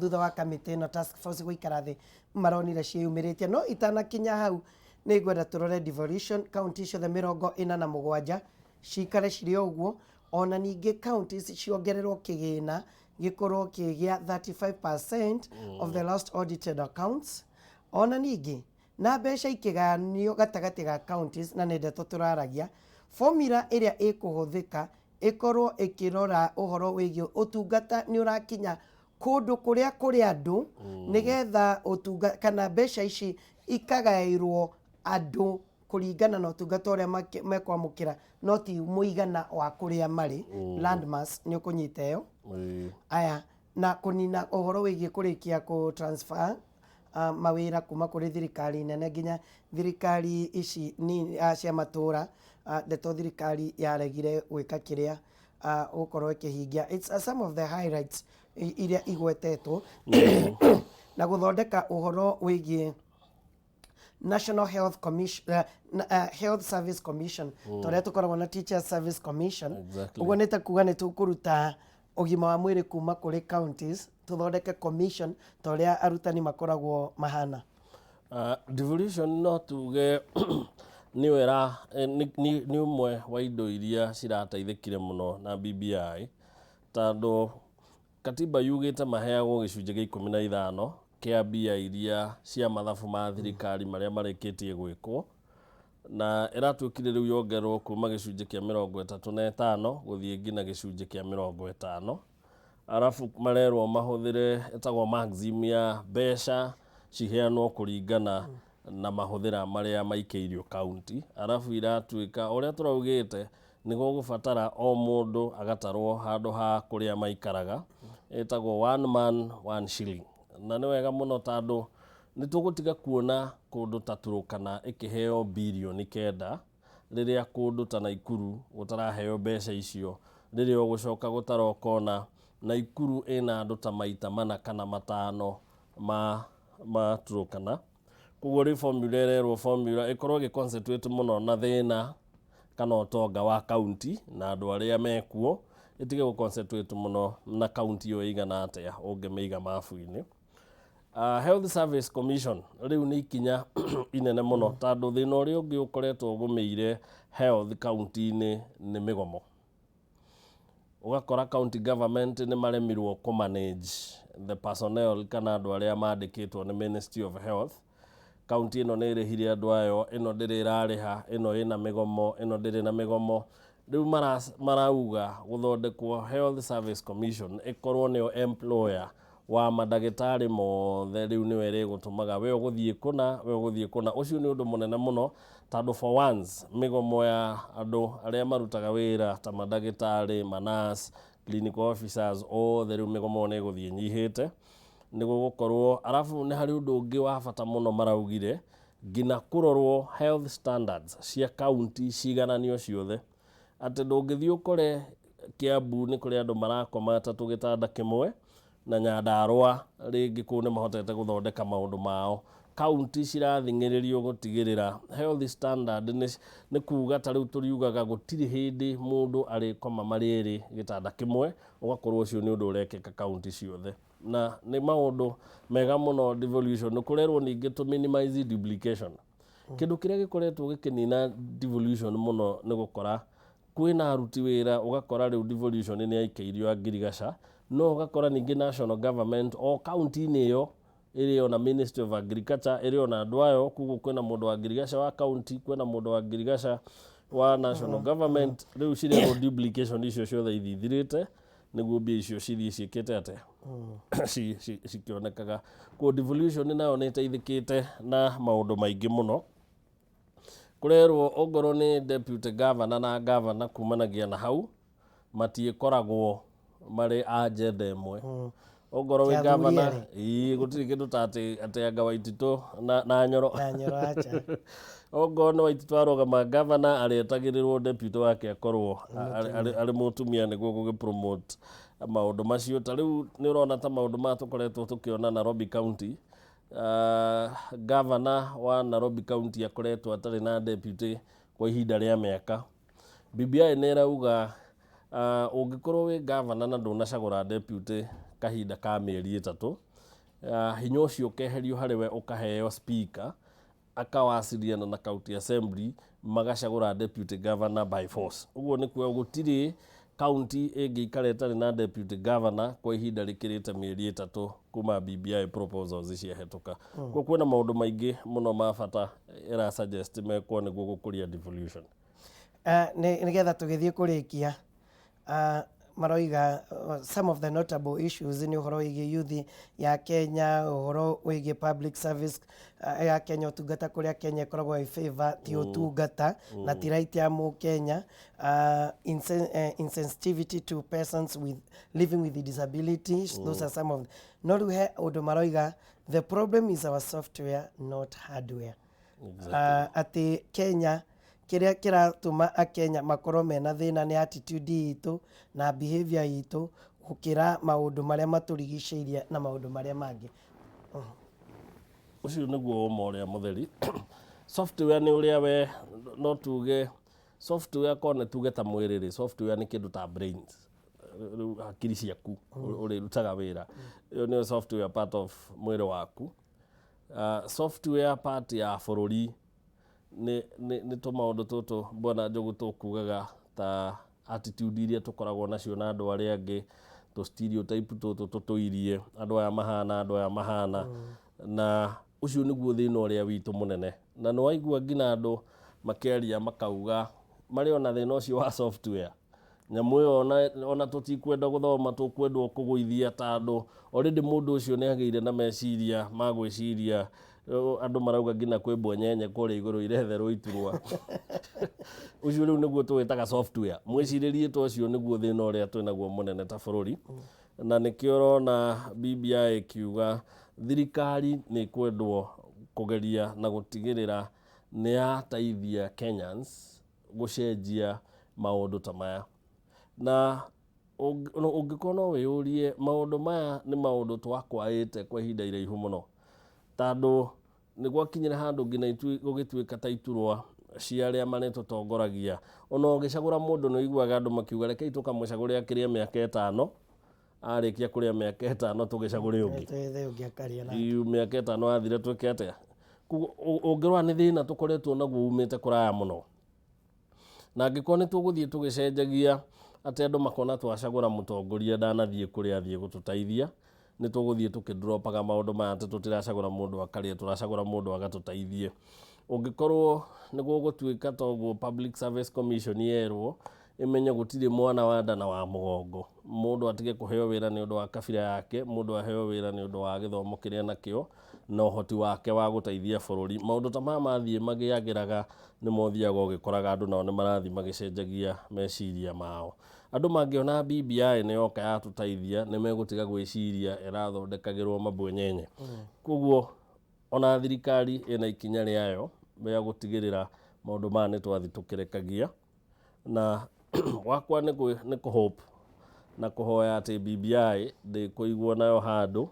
thutha wa kamĩtĩ ĩno task force gũikara thĩ maronire ciĩyumĩrĩtie. No itanakinya hau nĩ ngwenda tũrore devolution, county ciothe 47 cikare cirĩ o ũguo, ona ningĩ counties ciongererwo kĩgĩna gĩkorwo kĩ gĩa 35% of the last audited accounts, ona ningĩ na mbeca ikĩgayanio gatagatĩ ga counties, na nĩ ndeto tũraragia formula ĩrĩa ĩkũhũthĩka ĩkorwo ĩkĩrora ũhoro wĩgiĩ ũtungata nĩ ũrakinya kũndũ kũrĩa kũrĩ andũ, nĩgetha ũtunga kana mbeca ici ikagaĩrwo andũ kũringana na ũtungata ũrĩa mekwamũkĩra, no ti mũigana wa kũrĩa marĩ, landmass. Nĩ ũkũnyita ĩyo? Aya, na kũnina ũhoro wĩgiĩ kũrĩkia kũ transfer mawĩra kuma kũrĩ thirikari nene nginya thirikari ici nini cia matũra, ndeto thirikari yaregire gwĩka kĩrĩa gũkorwo ĩkĩhingia. It's some of the highlights iria igwetetwo, na gũthondeka ũhoro wĩgiĩ National Health Commission, Health Service Commission, ta ũrĩa tũkoragwo na Teachers Service Commission. Ũguo nĩ ta kuga nĩ tũkũruta ũgima wa mwĩrĩ kuma kũrĩ counties tũthondeke commission ta ũrĩa arutani makoragwo mahana. Devolution no tuge Nĩyo ĩra nĩ ũmwe wa indo iria cirateithĩkire mũno na BBI, tondũ katiba yugĩte maheagwo gĩcunjĩ gĩa 15 kĩa mbia iria cia mathabu ma thirikari marĩa marĩkĩtie gwĩkwo, na ĩratuĩkire rĩu yongererwo kuma gĩcunjĩ kĩa 35 gũthiĩ nginya gĩcunjĩ kĩa 50. Arabu marerwo mahũthĩre ĩtagwo maxim ya mbeca ciheanwo kũringana na mahũthĩra marĩa maikĩirio kaunti. Arabu iratuĩka ũrĩa tũraugĩte nĩ gũgũbatara o mũndũ agatarwo handũ ha kũrĩa maikaraga, ĩtagwo one man one shilling. Na nĩ wega mũno tondũ nĩ tũgũtiga kuona kũndũ ta Turkana ĩkĩheo birioni 9 rĩrĩa kũndũ ta Naikuru gũtaraheo mbeca icio, rĩrĩa ũgũcoka gũtara ũkona Naikuru ĩna andũ ta maita mana kana matano ma Turkana. Koguo rĩu formula ĩrerwo formula ĩkorwo ĩgĩ concentrate mũno na thĩna kana ũtonga wa kaunti na andũ arĩa mekuo, ĩtige gũ concentrate mũno na kaunti ĩyo ĩigana atĩa ũngĩmĩiga mabu-inĩ. Health Service Commission rĩu nĩ ikinya inene mũno, tondũ thĩna ũrĩa ũngĩ ũkoretwo ũgũmĩire health kaunti-inĩ nĩ mĩgomo. Ũgakora county government nĩ maremirwo kũ manage the personnel kana andũ arĩa mandĩkĩtwo nĩ Ministry of Health. Kaunti ĩno nĩ ĩrĩhire andũ ayo, ĩno ndĩrĩ ĩrarĩha, ĩno ĩna mĩgomo, ĩno ndĩrĩ na mĩgomo. Rĩu marauga gũthondekwo Health Service Commission ĩkorwo nĩyo employer wa mandagĩtarĩ mothe, rĩu nĩyo ĩrĩgũtũmaga we ũgũthiĩ kũna, we ũgũthiĩ kũna. Ũcio nĩ ũndũ mũnene mũno, tondũ for once mĩgomo ya andũ arĩa marutaga wĩra ta mandagĩtarĩ, manurse, clinical officers othe, rĩu mĩgomo nĩ ĩgũthiĩ ĩnyihĩte nĩ gũgũkorwo. Arabu nĩ harĩ ũndũ ũngĩ wa bata mũno maraugire, nginya kũrorwo health standards cia kaunti cigananio ciothe, atĩ ndũngĩthiĩ ũkore Kiambu nĩ kũrĩ andũ marakoma atatũ gĩtanda kĩmwe na Nyandarũa rĩngĩ kũu nĩ mahotete gũthondeka maũndũ mao. Kaunti cirathing'ĩrĩrio gũtigĩrĩra health standard nĩ kuga ta rĩu tũriugaga gũtirĩ hĩndĩ mũndũ arĩkoma marĩ erĩ gĩtanda kĩmwe, ũgakorwo ũcio nĩ ũndũ ũrekĩka kaunti ciothe, na nĩ maũndũ mega mũno. Devolution nĩ kũrerwo ningĩ to minimize duplication. Kĩndũ kĩrĩa gĩkoretwo gĩkĩnina devolution mũno nĩ gũkora kwĩna aruti wĩra, ũgakora rĩu devolution nĩ yaikĩirio a ngirigaca, no ũgakora ningĩ national government o kaunti-inĩ ĩyo ĩrĩ ona Ministry of Agriculture, ĩrĩ ona andũ ayo. Koguo kwĩna mũndũ wa ngirigaca wa county, kwĩna mũndũ wa ngirigaca wa national government. Rĩu cirerwo duplication icio ciothe ithithirĩte nĩguo mbia icio cithiĩ ciĩkĩte atĩa, cikĩonekaga. Koguo devolution nayo nĩ ĩteithĩkĩte na maũndũ maingĩ mũno. Kũrerwo ongorwo nĩ deputy governor na governor kumanagia na hau matiĩkoragwo marĩ a agenda ĩmwe. Ongorwo wĩ Ti athuri governor erĩ. Ĩĩ, gũtirĩ kĩndũ ta atĩ anga Waititũ na Nyoro. Na Nyoro, acha. Ongorwo nĩ Waititũ arũgama governor, arĩetagĩrĩrwo deputy wake akorwo arĩ mũtumia nĩguo gũgĩ promote maũndũ macio. Ta rĩu nĩ ũrona ta maũndũ maya tũkoretwo tũkĩona Nairobi County, governor wa Nairobi County akoretwo atarĩ na deputy kwa ihinda rĩa mĩaka. BBI nĩ ĩrauga ũngĩkorwo wĩ governor na ndũnacagũra deputy kahinda ka mĩeri 3, hinya ũcio ũkeherio harĩ we ũkaheo speaker, akawasiliana na county assembly magacagũra deputy governor by force. Ũguo nĩ kuga gũtirĩ county ĩngĩikara ĩtarĩ na deputy governor kwa ihinda rĩkĩrĩte mĩeri 3 kuma BBI proposals ciahĩtũka. Koguo kwĩna maũndũ maingĩ mũno ma bata ĩra suggest mekwo nĩguo gũkũria devolution. Nĩgetha tũgĩthiĩ kũrĩkia, maroiga some of the notable issues nĩ ũhoro wĩgiĩ youth ya Kenya, ũhoro wĩgiĩ public service ya Kenya, ũtungata kũrĩa Kenya ĩkoragwo ĩ favor ti ũtungata na ti right ya mũkenya, insensitivity to persons with living with disabilities. Those are some of. No rĩu he ũndũ maroiga, the problem is our software, not hardware. Atĩ Kenya kĩrĩa kĩratũma akenya makorwo mena thĩna nĩ attitude itũ na behavior itũ gũkĩra maũndũ marĩa matũrigicĩirie na maũndũ marĩa mangĩ. Ũcio nĩguo ũma ũrĩa mũtheri. Software nĩ ũrĩa we no tuge software korwo nĩ tuge ta mwĩrĩ rĩ, software nĩ kĩndũ ta brains, rĩu hakiri ciaku ũrĩrutaga wĩra, ĩyo nĩyo software part of mwĩrĩ waku. Software part ya bũrũri Nĩ nĩ nĩ tũmaũndũ tũtũ Bwana Njogu tũkugaga ta attitude iria tũkoragwo nacio na andũ arĩa angĩ, tũ stereotype tũtũ tũtũirie, andũ aya mahana, andũ aya mahana, na ũcio nĩguo thĩna ũrĩa witũ mũnene. Na nĩ waigua nginya andũ makĩaria makauga marĩ ona thĩna ũcio wa software. Nyamũ ĩyo ona tũtikwenda gũthoma tũkwendwo kũgũithia ta andũ. Already mũndũ ũcio nĩ agĩire na meciria ma gwĩciria, andũ marauga nginya kwĩ mbwenyenye kũrĩa igũrũ iretherwo iturwa. Ũcio rĩu nĩguo tũwĩtaga software. Mwĩcirĩrie ta ũcio nĩguo thĩna ũrĩa twĩnaguo mũnene ta bũrũri. Na nĩkĩo ũrona BBI ĩkiuga thirikari nĩ ĩkwendwo kũgeria na gũtigĩrĩra nĩ yateithia Kenyans gũcenjia maũndũ ta maya. Na ũngĩkorwo no wĩyũrie maũndũ maya nĩ maũndũ twakwaĩte kwa ihinda iraihu mũno, tondũ nĩ gwakinyire handũ nginya gũgĩtuĩka ta iturwa cia arĩa marĩtũtongoragia. Ona ũgĩcagũra mũndũ nĩ ũiguaga andũ makiuga rekei tũkamũcagũre akĩrĩe mĩaka 5, arĩkia kũrĩa mĩaka 5 tũgĩcagũre ũngĩ. Twethe ũngĩ akarĩa nake. Mĩaka 5 yathira twĩke atĩa? Koguo ũngĩrora nĩ thĩna tũkoretwo naguo umĩte kũraya mũno. Na angĩkorwo nĩ tũgũthiĩ tũgĩcenjagia atĩ andũ makona twacagũra mũtongoria ndanathiĩ kũrĩa athiĩ gũtũteithia, nĩ tũgũthiĩ tũkĩdropaga maũndũ maya atĩ tũtiracagũra mũndũ akarĩe, tũracagũra mũndũ agatũteithie. Ũngĩkorwo nĩ gũgũtuĩka ta ũguo Public Service Commission yerwo ĩmenye gũtirĩ mwana wa nda na wa mũgongo, mũndũ atige kũheo wĩra nĩ ũndũ wa kabira yake, mũndũ aheo wĩra nĩ ũndũ wa gĩthomo kĩrĩa enakĩo na ũhoti wake wa gũteithia bũrũri. Maũndũ ta maya mathiĩ magĩagĩraga nĩ mothiaga ũgĩkoraga andũ nao nĩ marathiĩ magĩcenjagia meciria mao. Andũ mangĩona BBI nĩ yoka yatũteithia nĩ megũtiga gwĩciria ĩrathondekagĩrwo mabwenyenye. Koguo ona thirikari ĩna ikinya rĩayo rĩa gũtigĩrĩra maũndũ maya nĩ twathiĩ tũkĩrekagia. Na wakwa nĩ kũ hope na kũhoya atĩ BBI ndĩkũigwo nayo handũ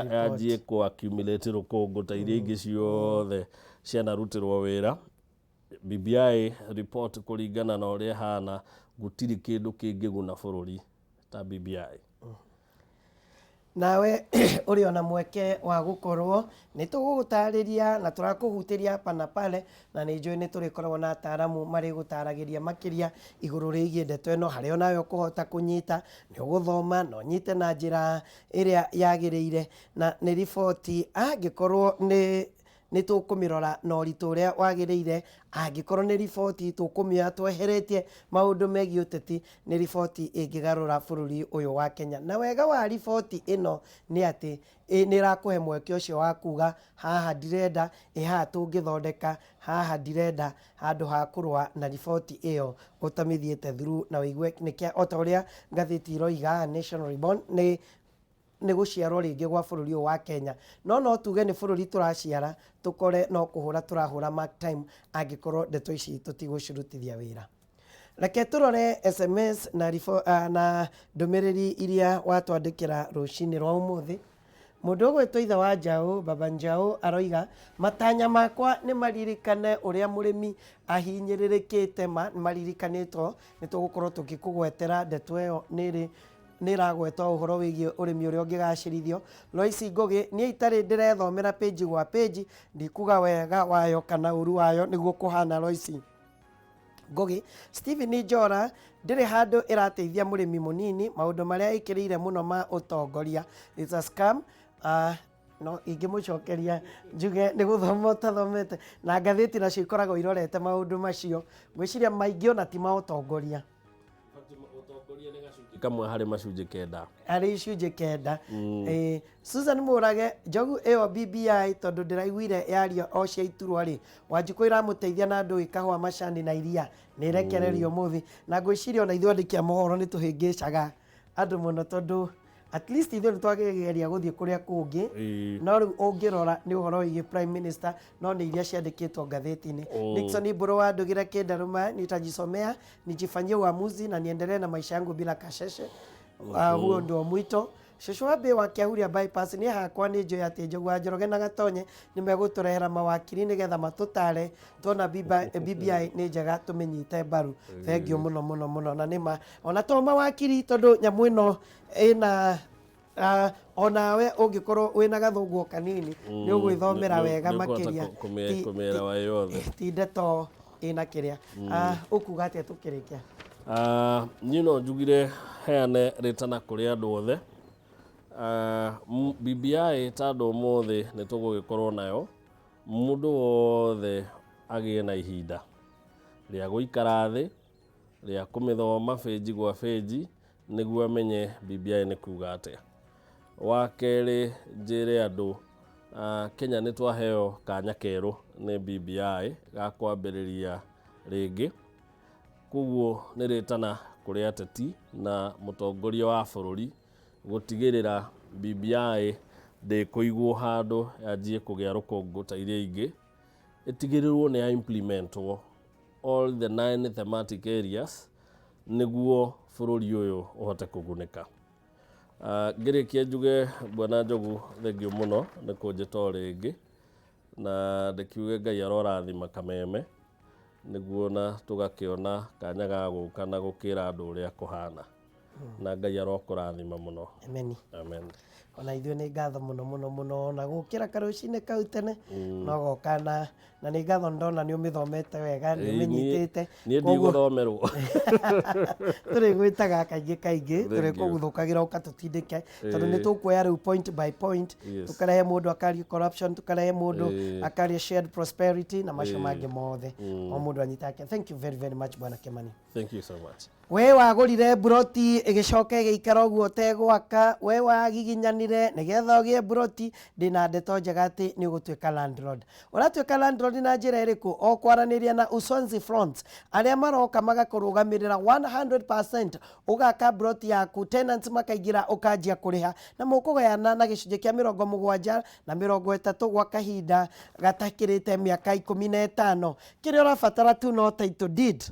yanjie kũ accumulate rũkũngũ ta iria ingĩ ciothe cianarutĩrwo wĩra. BBI report kũringana na ũrĩa ĩhana gũtirĩ kĩndũ kĩngĩguna bũrũri ta BBI. Nawe ũrĩ ona mweke wa gũkorwo nĩ tũgũgũtarĩria na tũrakũhutĩria hapa na pale, na nĩ njũĩ nĩ tũrĩkoragwo na ataramu marĩgũtaragĩria makĩria igũrũ rĩgiĩ ndeto ĩno, harĩa onawe ũkũhota kũnyita, nĩ ũgũthoma na ũnyite na njĩra ĩrĩa yagĩrĩire. Na nĩ riboti angĩkorwo nĩ tũkũmĩrora na ũritũ ũrĩa wagĩrĩire, angĩkorwo nĩ riboti tũkũmĩoya tweheretie maũndũ megiĩ ũteti, nĩ riboti ĩngĩgarũra bũrũri ũyũ wa Kenya. Na wega wa riboti ĩno nĩ atĩ nĩ ĩrakũhe mweke ũcio wa kuga haha ndirenda, ĩ haha tũngĩthondeka, haha ndirenda, handũ ha kũrũa na riboti ĩyo ũtamĩthiĩte through na ũigue nĩkĩa, o ta ũrĩa ngathĩti iroiga Nation Reborn nĩ gũciarwo rĩngĩ gwa bũrũri ũyũ wa Kenya. No no tuge nĩ bũrũri tũraciara, tũkore no kũhũra tũrahũra mark time angĩkorwo ndeto ici tũtigũcirutithia wĩra. Reke tũrore SMS na na ndũmĩrĩri iria watwandĩkĩra rũcinĩ rwa ũmũthĩ. Mũndũ ũgwĩtwo ithe wa Njaũ, Baba Njaũ aroiga matanya makwa nĩ maririkane ũrĩa mũrĩmi ahinyĩrĩrĩkĩte, ma nĩ maririkanĩtwo, nĩ tũgũkorwo tũgĩkũgwetera ndeto ĩyo nĩ ĩragweta ũhoro wĩgiĩ ũrĩmi ũrĩa ũngĩgacĩrithio. Lois Ngũgĩ, niĩ itarĩ ndĩrethomera page gwa page, ndikuga wega wayo kana ũru wayo nĩguo kũhana. Lois Ngũgĩ. Stephen Njora, ndĩrĩ handũ ĩrateithia mũrĩmi mũnini, maũndũ marĩa ĩkĩrĩire mũno ma ũtongoria. It's a scam. No ingĩmũcokeria njuge nĩ gũthoma ũtathomete, na ngathĩti nacio ikoragwo irorete maũndũ macio. Ngwĩciria maingĩ ona ti ma ũtongoria. Kamwe harĩ macunjĩ 9. Harĩ icunjĩ 9. Susan Mũrage, njogu ĩyo BBI tondũ ndĩraiguire yaria o cia iturwa rĩ, Wanjikũ iramũteithia na ndũĩ kahũa macani na iria nĩ ĩrekererio ũmũthĩ. Na ngwĩciria ona ithuĩ andĩki a mohoro nĩ tũhĩngĩcaga andũ mũno, tondũ at least ithuĩ nĩ twageria gũthiĩ kũrĩa kũngĩ, no rĩu ũngĩrora nĩ ũhoro wĩgiĩ prime minister, no nĩ iria ciandĩkĩtwo ngathĩti-inĩ. Nixon Mbũrũ wa Ndũgĩra Kĩndarũma, nitajisomea nijifanyie uamuzi na niendelee na maisha yangu bila kasheshe. Huo ndio mwito. Cũcũ wa Mbĩ wa Kĩahuria bypass, niĩ hakwa nĩ njũĩ atĩ Njogu wa Njoroge na Gatonye nĩ megũtũrehera mawakiri nĩgetha matũtare tuona BBI nĩ njega tũmĩnyite mbaru. Thengiũ mũno mũno mũno. Na nĩma ona to mawakiri, tondũ nyamũ ĩno ĩna Onawe ũngĩkorwo wĩna gathũngũ o kanini nĩ ũgwĩthomera wega makĩria. Kũmĩelewa yothe. Ti ndeto ĩna kĩrĩa. Ũkuga atĩa tũkĩrĩkia? Niĩ no njugire heane rĩtana kũrĩ andũ othe. BBI tondũ ũmũthĩ nĩ tũgũgĩkorwo nayo, mũndũ wothe agĩe na ihinda rĩa gũikara thĩ, rĩa kũmĩthoma bĩnji gwa bĩnji, nĩguo amenye BBI nĩ kuga atĩa. Wa kerĩ njĩre andũ, Kenya nĩ twaheo kanya kerũ nĩ BBI ga kwambĩrĩria rĩngĩ. Koguo nĩ rĩtana kũrĩ ateti na mũtongoria wa bũrũri gũtigĩrĩra BBI ndĩkũigwo handũ yanjie kũgĩa rũkũngũ ta iria ingĩ, ĩtigĩrĩrwo nĩ ya implementwo all the 9 thematic areas nĩguo bũrũri ũyũ ũhote kũgunĩka. Ngĩrĩkia njuge Bwana Njogu thengiũ mũno nĩ kũnjĩta o rĩngĩ, na ndĩkiuge Ngai arorathima Kameme nĩguo na tũgakĩona kanya ga gũka na gũkĩra andũ ũrĩa kũhana, na Ngai arokũrathima mũno. Amen. Amen. Ona ithuĩ nĩ ngatho mũno mũno mũno na gũkĩra karũcinĩ kau tene no goka na nĩ ngatho ndona nĩ ũmĩthomete wega, nĩ ũmĩnyitĩte. Niĩ ndigũthomerwo. Tũrĩgwĩtaga kaingĩ kaingĩ, tũrĩkũguthũkagĩra ũkatũtindĩke, tondũ nĩ tũkuoya rĩu point by point, tũkarehe mũndũ akaria corruption, tũkarehe mũndũ akaria shared prosperity na macio mangĩ mothe, o mũndũ anyitake. Thank you very very much, Bwana Kimani. Thank you so much. We wagũrire mburoti ĩgĩcoka ĩgĩikara ũguo ũtegwaka, we wagiginyanire nĩgetha ũgĩe mburoti, ndĩna ndeto njega atĩ nĩ ũgũtuĩka landlord. Ũratuĩka landlord na njĩra ĩrĩkũ? O kwaranĩria na Usonzi Fronts arĩa maroka magakũrũgamĩrĩra 100%, ũgaka mburoti yaku, tenants makaingĩra, ũkanjia kũrĩha, na mũkũgayana na gĩcunjĩ kĩa 70 na 30 gwa kahinda gatakĩrĩte mĩaka 15. Kĩrĩa ũrabatara tu no title deed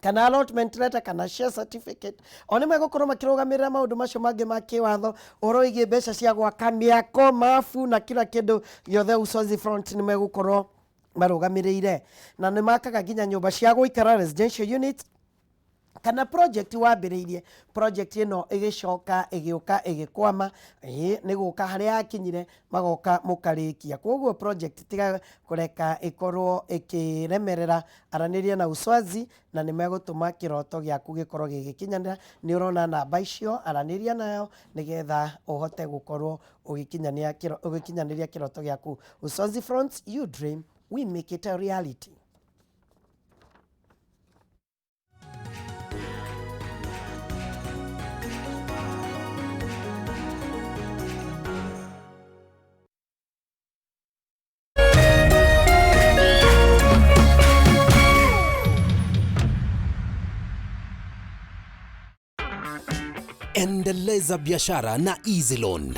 kana allotment letter kana share certificate. O nĩ megũkorwo makĩrũgamĩrĩra maũndũ macio mangĩ ma kĩwatho, ũhoro wĩgiĩ mbeca cia gwaka mĩako, mabu na kila kĩndũ gĩothe. Uswazi Front nĩ megũkorwo marũgamĩrĩire, na nĩ makaga nginya nyũmba cia gũikara, residential units, kana project wambĩrĩirie, project ĩno ĩgĩcoka ĩgĩũka ĩgĩkwama, ĩĩ nĩ gũka harĩa yakinyire magoka mũkarĩkia. Koguo project tiga kũreka ĩkorwo ĩkĩremerera, aranĩria na Uswazi na nĩ megũtũma kĩroto gĩaku gĩkorwo gĩgĩkinyanĩra. Nĩ ũrona namba icio, aranĩria nayo nĩgetha ũhote gũkorwo ũgĩkinyanĩria kĩroto gĩaku. Uswazi Fronts, you dream, we make it a reality. Endeleza biashara na Easy Loan.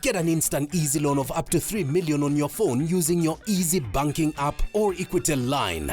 Get an instant Easy Loan of up to 3 million on your phone using your Easy Banking app or Equitel line.